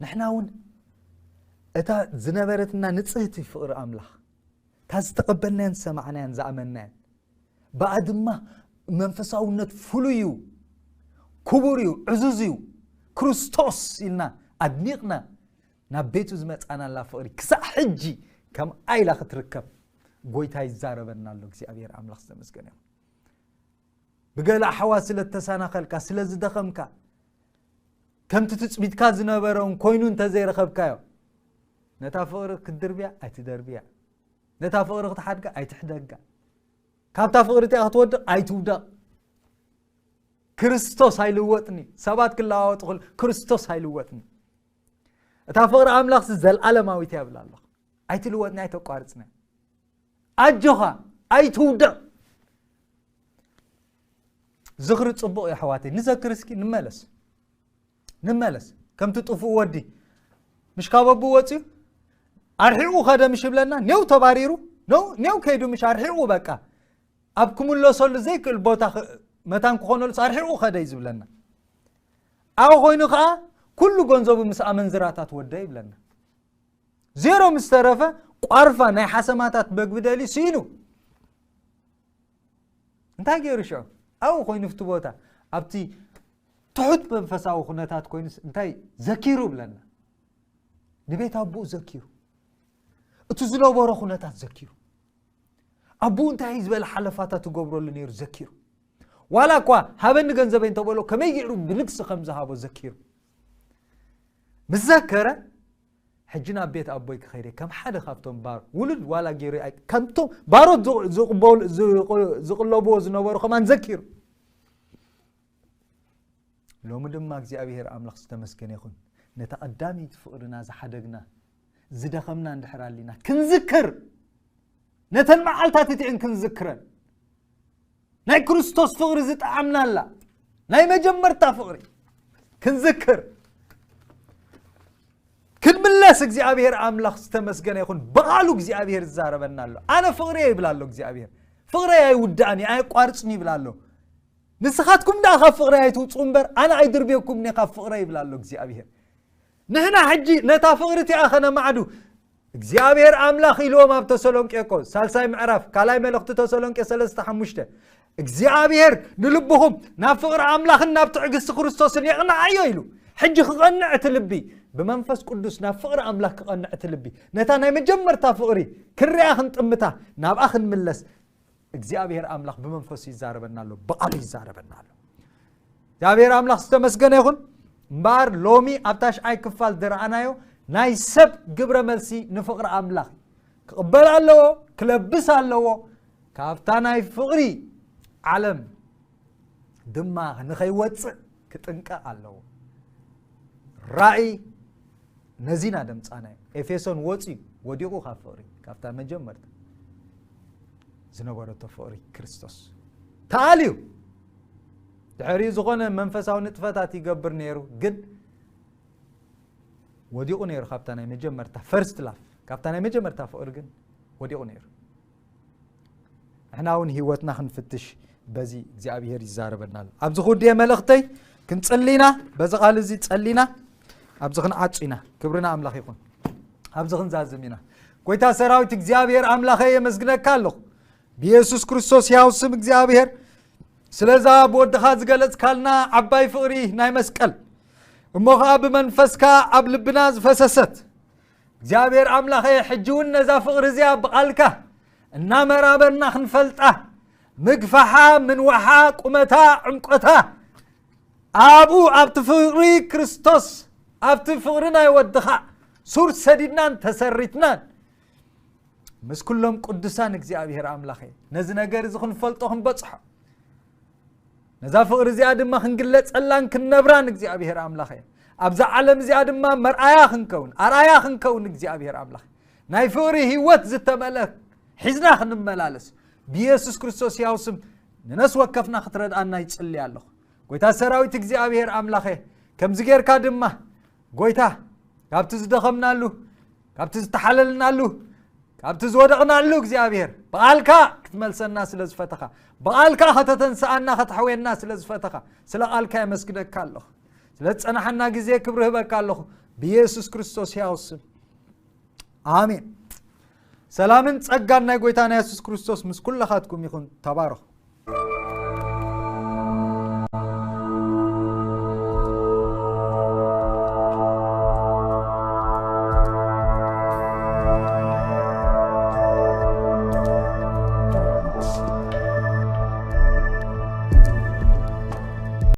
ንሕና እውን እታ ዝነበረትና ንጽህቲ ፍቕሪ ኣምላኽ፣ እታ ዝተቐበልናያን ዝሰማዕናያን ዝኣመንናያን፣ ብኣ ድማ መንፈሳውነት ፍሉይ እዩ፣ ክቡር እዩ፣ ዕዙዝ እዩ፣ ክርስቶስ ኢልና ኣድኒቕና ናብ ቤቱ ዝመጻናላ ፍቕሪ ክሳዕ ሕጂ ከምኣ ኢላ ክትርከብ ጎይታ ይዛረበና ኣሎ። እግዚኣብሔር ኣምላኽ ዝተመስገነ ይኹን። ብገለ ኣሕዋት ስለ እተሰናኸልካ፣ ስለ ዝደኸምካ፣ ከምቲ ትጽቢትካ ዝነበረ እውን ኮይኑ እንተዘይረኸብካዮ፣ ነታ ፍቕሪ ክትድርብያ ኣይትደርብያ፣ ነታ ፍቕሪ ክትሓድጋ ኣይትሕደጋ፣ ካብታ ፍቕሪ እቲኣ ክትወድቕ ኣይትውደቕ። ክርስቶስ ኣይልወጥን እዩ። ሰባት ክለዋወጡ ክል ክርስቶስ ኣይልወጥን እዩ። እታ ፍቕሪ ኣምላኽሲ ዘለኣለማዊት እያ ይብል ኣለኹ። ኣይትልወጥን፣ ኣይተቋርጽን እያ። ኣጆኻ፣ ኣይትውደቕ። ዝኽሪ ጽቡቕ እዩ ኣሕዋተይ። ንዘክር እስኪ፣ ንመለስ። ንመለስ። ከምቲ ጥፉእ ወዲ ምሽ ካብ ኣቦኡ ወጺኡ ኣርሒቑ ከደ ምሽ ይብለና፣ ኔው ተባሪሩ፣ ኖ፣ ኔው ከይዱ ምሽ ኣርሒቑ በቃ። ኣብ ክምለሰሉ ዘይክእል ቦታ ኽ-፣ መታን ክኾነሉስ ኣርሒቑ ከደ እዩ ዝብለና። ኣብኡ ኮይኑ ከኣ ኩሉ ገንዘቡ ምስ ኣመንዝራታት ወደ ይብለና። ዜሮ ምስ ተረፈ ቋርፋ ናይ ሓሰማታት መግቢ ደልዩ ስኢኑ። እንታይ ገይሩ ሽዑ? ኣብኡ ኮይኑ ኣብቲ ቦታ፣ ኣብቲ ትሑት መንፈሳዊ ኩነታት ኮይኑስ እንታይ ዘኪሩ ይብለና? ንቤት ኣቦኡ ዘኪሩ። እቲ ዝነበሮ ኩነታት ዘኪሩ። ኣቦኡ እንታይ ዝበለ ሓለፋታት ትገብረሉ ነይሩ ዘኪሩ። ዋላ እኳ ሃበኒ ገንዘበይ እንተበሎ ከመይ ገይሩ ብልግሲ ከም ዝሃቦ ዘኪሩ። ምስ ዘከረ፣ ሕጂ ናብ ቤት ኣቦይ ክኸይደ ከም ሓደ ካብቶም ባር-፣ ውሉድ ዋላ ገይሩ ኣይ-፣ ከምቶም ባሮት ዝቕ-፣ ዝቕበሉ-፣ ዝቕ-፣ ዝቕለብዎ ዝነበሩ ከማን ዘኪሩ። ሎሚ ድማ እግዚኣብሔር ኣምላኽ ዝተመስገነ ይኹን። ነታ ቀዳመይቲ ፍቕርና ዝሓደግና፣ ዝደኸምና እንድሕር ኣሊና ክንዝክር፣ ነተን መዓልታት እቲአን ክንዝክረን፣ ናይ ክርስቶስ ፍቕሪ ዝጠዓምናላ፣ ናይ መጀመርታ ፍቕሪ ክንዝክር፣ ክንምለስ እግዚኣብሔር ኣምላኽ ዝተመስገነ ይኹን። ብቓሉ እግዚኣብሔር ይዛረበና ኣሎ። ኣነ ፍቕሪ እየ ይብል ኣሎ እግዚኣብሔር። ፍቕረይ ኣይውዳእን እዩ፣ ኣየቋርጽን እዩ ይብል ኣሎ። ንስኻትኩም ደኣ ካብ ፍቕረይ ኣይትውጽኡ እምበር፣ ኣነ ኣይድርብየኩምን እየ ካብ ፍቕረይ ይብል ኣሎ እግዚኣብሔር። ንሕና ሕጂ ነታ ፍቕሪ እቲኣ ኸነማዕዱ እግዚኣብሔር ኣምላኽ ኢልዎም ኣብ ተሰሎንቄ እኮ፣ ሳልሳይ ምዕራፍ፣ ካልኣይ መልእኽቲ ተሰሎንቄ ሰለስተ ሓሙሽተ፣ እግዚኣብሔር ንልብኹም ናብ ፍቕሪ ኣምላኽን ናብ ትዕግስቲ ክርስቶስን የቕንዓዮ ኢሉ። ሕጂ ክቐንዕ እቲ ልቢ፣ ብመንፈስ ቅዱስ ናብ ፍቕሪ ኣምላኽ ክቐንዕ እቲ ልቢ፣ ነታ ናይ መጀመርታ ፍቕሪ ክንሪኣ ክንጥምታ፣ ናብኣ ክንምለስ፣ እግዚኣብሔር ኣምላኽ ብመንፈሱ ይዛረበና ኣሎ፣ ብቓሉ ይዛረበና ኣሎ። እግዚኣብሔር ኣምላኽ ዝተመስገነ ይኹን። እምበኣር ሎሚ ኣብ ታሽዓይ ክፋል ዝረኣናዮ ናይ ሰብ ግብረ መልሲ ንፍቕሪ ኣምላኽ ክቕበል ኣለዎ፣ ክለብስ ኣለዎ። ካብታ ናይ ፍቕሪ ዓለም ድማ ንኸይወፅእ ክጥንቀቕ ኣለዎ። ራእይ ነዚና ደምፃናዮ። ኤፌሶን ወፂኡ፣ ወዲቑ ካብ ፍቕሪ፣ ካብታ መጀመርታ ዝነበረቶ ፍቕሪ ክርስቶስ ተኣልዩ። ድሕሪኡ ዝኾነ መንፈሳዊ ንጥፈታት ይገብር ነይሩ፣ ግን ወዲቑ ነይሩ ካብታ ናይ መጀመርታ ፈርስት ላፍ፣ ካብታ ናይ መጀመርታ ፍቕሪ ግን ወዲቑ ነይሩ። ንሕና እውን ህይወትና ክንፍትሽ በዚ እግዚኣብሔር ይዛረበና ኣሎ። ኣብዚ ክውድየ መልእኽተይ ክንጽሊ ኢና። በዚ ቃል እዚ ጸሊና ኣብዚ ክንዓጹ ኢና። ክብሪ ንኣምላኽ ይኹን። ኣብዚ ክንዛዝም ኢና። ጎይታ ሰራዊት እግዚኣብሔር ኣምላኸ የመስግነካ ኣለኹ። ብየሱስ ክርስቶስ ሕያው ስም እግዚኣብሔር ስለዛ ብወድኻ ዝገለጽካልና ዓባይ ፍቕሪ ናይ መስቀል እሞ ኸዓ ብመንፈስካ ኣብ ልብና ዝፈሰሰት እግዚኣብሔር ኣምላኸ ሕጂ እውን ነዛ ፍቕሪ እዚኣ ብቓልካ እናመራመርና ክንፈልጣ ምግፋሓ ምንዋሓ ቁመታ ዕምቆታ ኣብኡ ኣብቲ ፍቕሪ ክርስቶስ ኣብቲ ፍቕሪ ናይ ወድኻ ሱር ሰዲድናን ተሰሪትናን ምስ ኩሎም ቅዱሳን እግዚኣብሔር ኣምላኸ ነዚ ነገር እዚ ክንፈልጦ ክንበጽሖ ነዛ ፍቕሪ እዚኣ ድማ ክንግለጸላን ክንነብራን እግዚኣብሔር ኣምላኸ ኣብዛ ዓለም እዚኣ ድማ መርኣያ ክንከውን ኣርኣያ ክንከውን እግዚኣብሔር ኣምላኸ ናይ ፍቕሪ ህይወት ዝተመልአ ሒዝና ክንመላለስ ብኢየሱስ ክርስቶስ ሕያው ስም ንነፍሲ ወከፍና ክትረድኣና ይጽሊ ኣለኹ። ጎይታ ሰራዊት እግዚኣብሔር ኣምላኸ፣ ከምዚ ጌርካ ድማ ጎይታ ካብቲ ዝደኸምናሉ፣ ካብቲ ዝተሓለልናሉ፣ ካብቲ ዝወደቕናሉ እግዚኣብሔር ብቓልካ ክትመልሰና ስለ ዝፈተኻ፣ ብቓልካ ከተተንስኣና ከተሕውየና ስለ ዝፈተኻ፣ ስለ ቓልካ የመስግነካ ኣለኹ። ስለ ዝጸናሓና ግዜ ክብሪ ህበካ ኣለኹ ብኢየሱስ ክርስቶስ ሕያው ስም። ኣሜን። ሰላምን ጸጋን ናይ ጎይታና የሱስ ክርስቶስ ምስ ኩላኻትኩም ይኹን። ተባረኹ።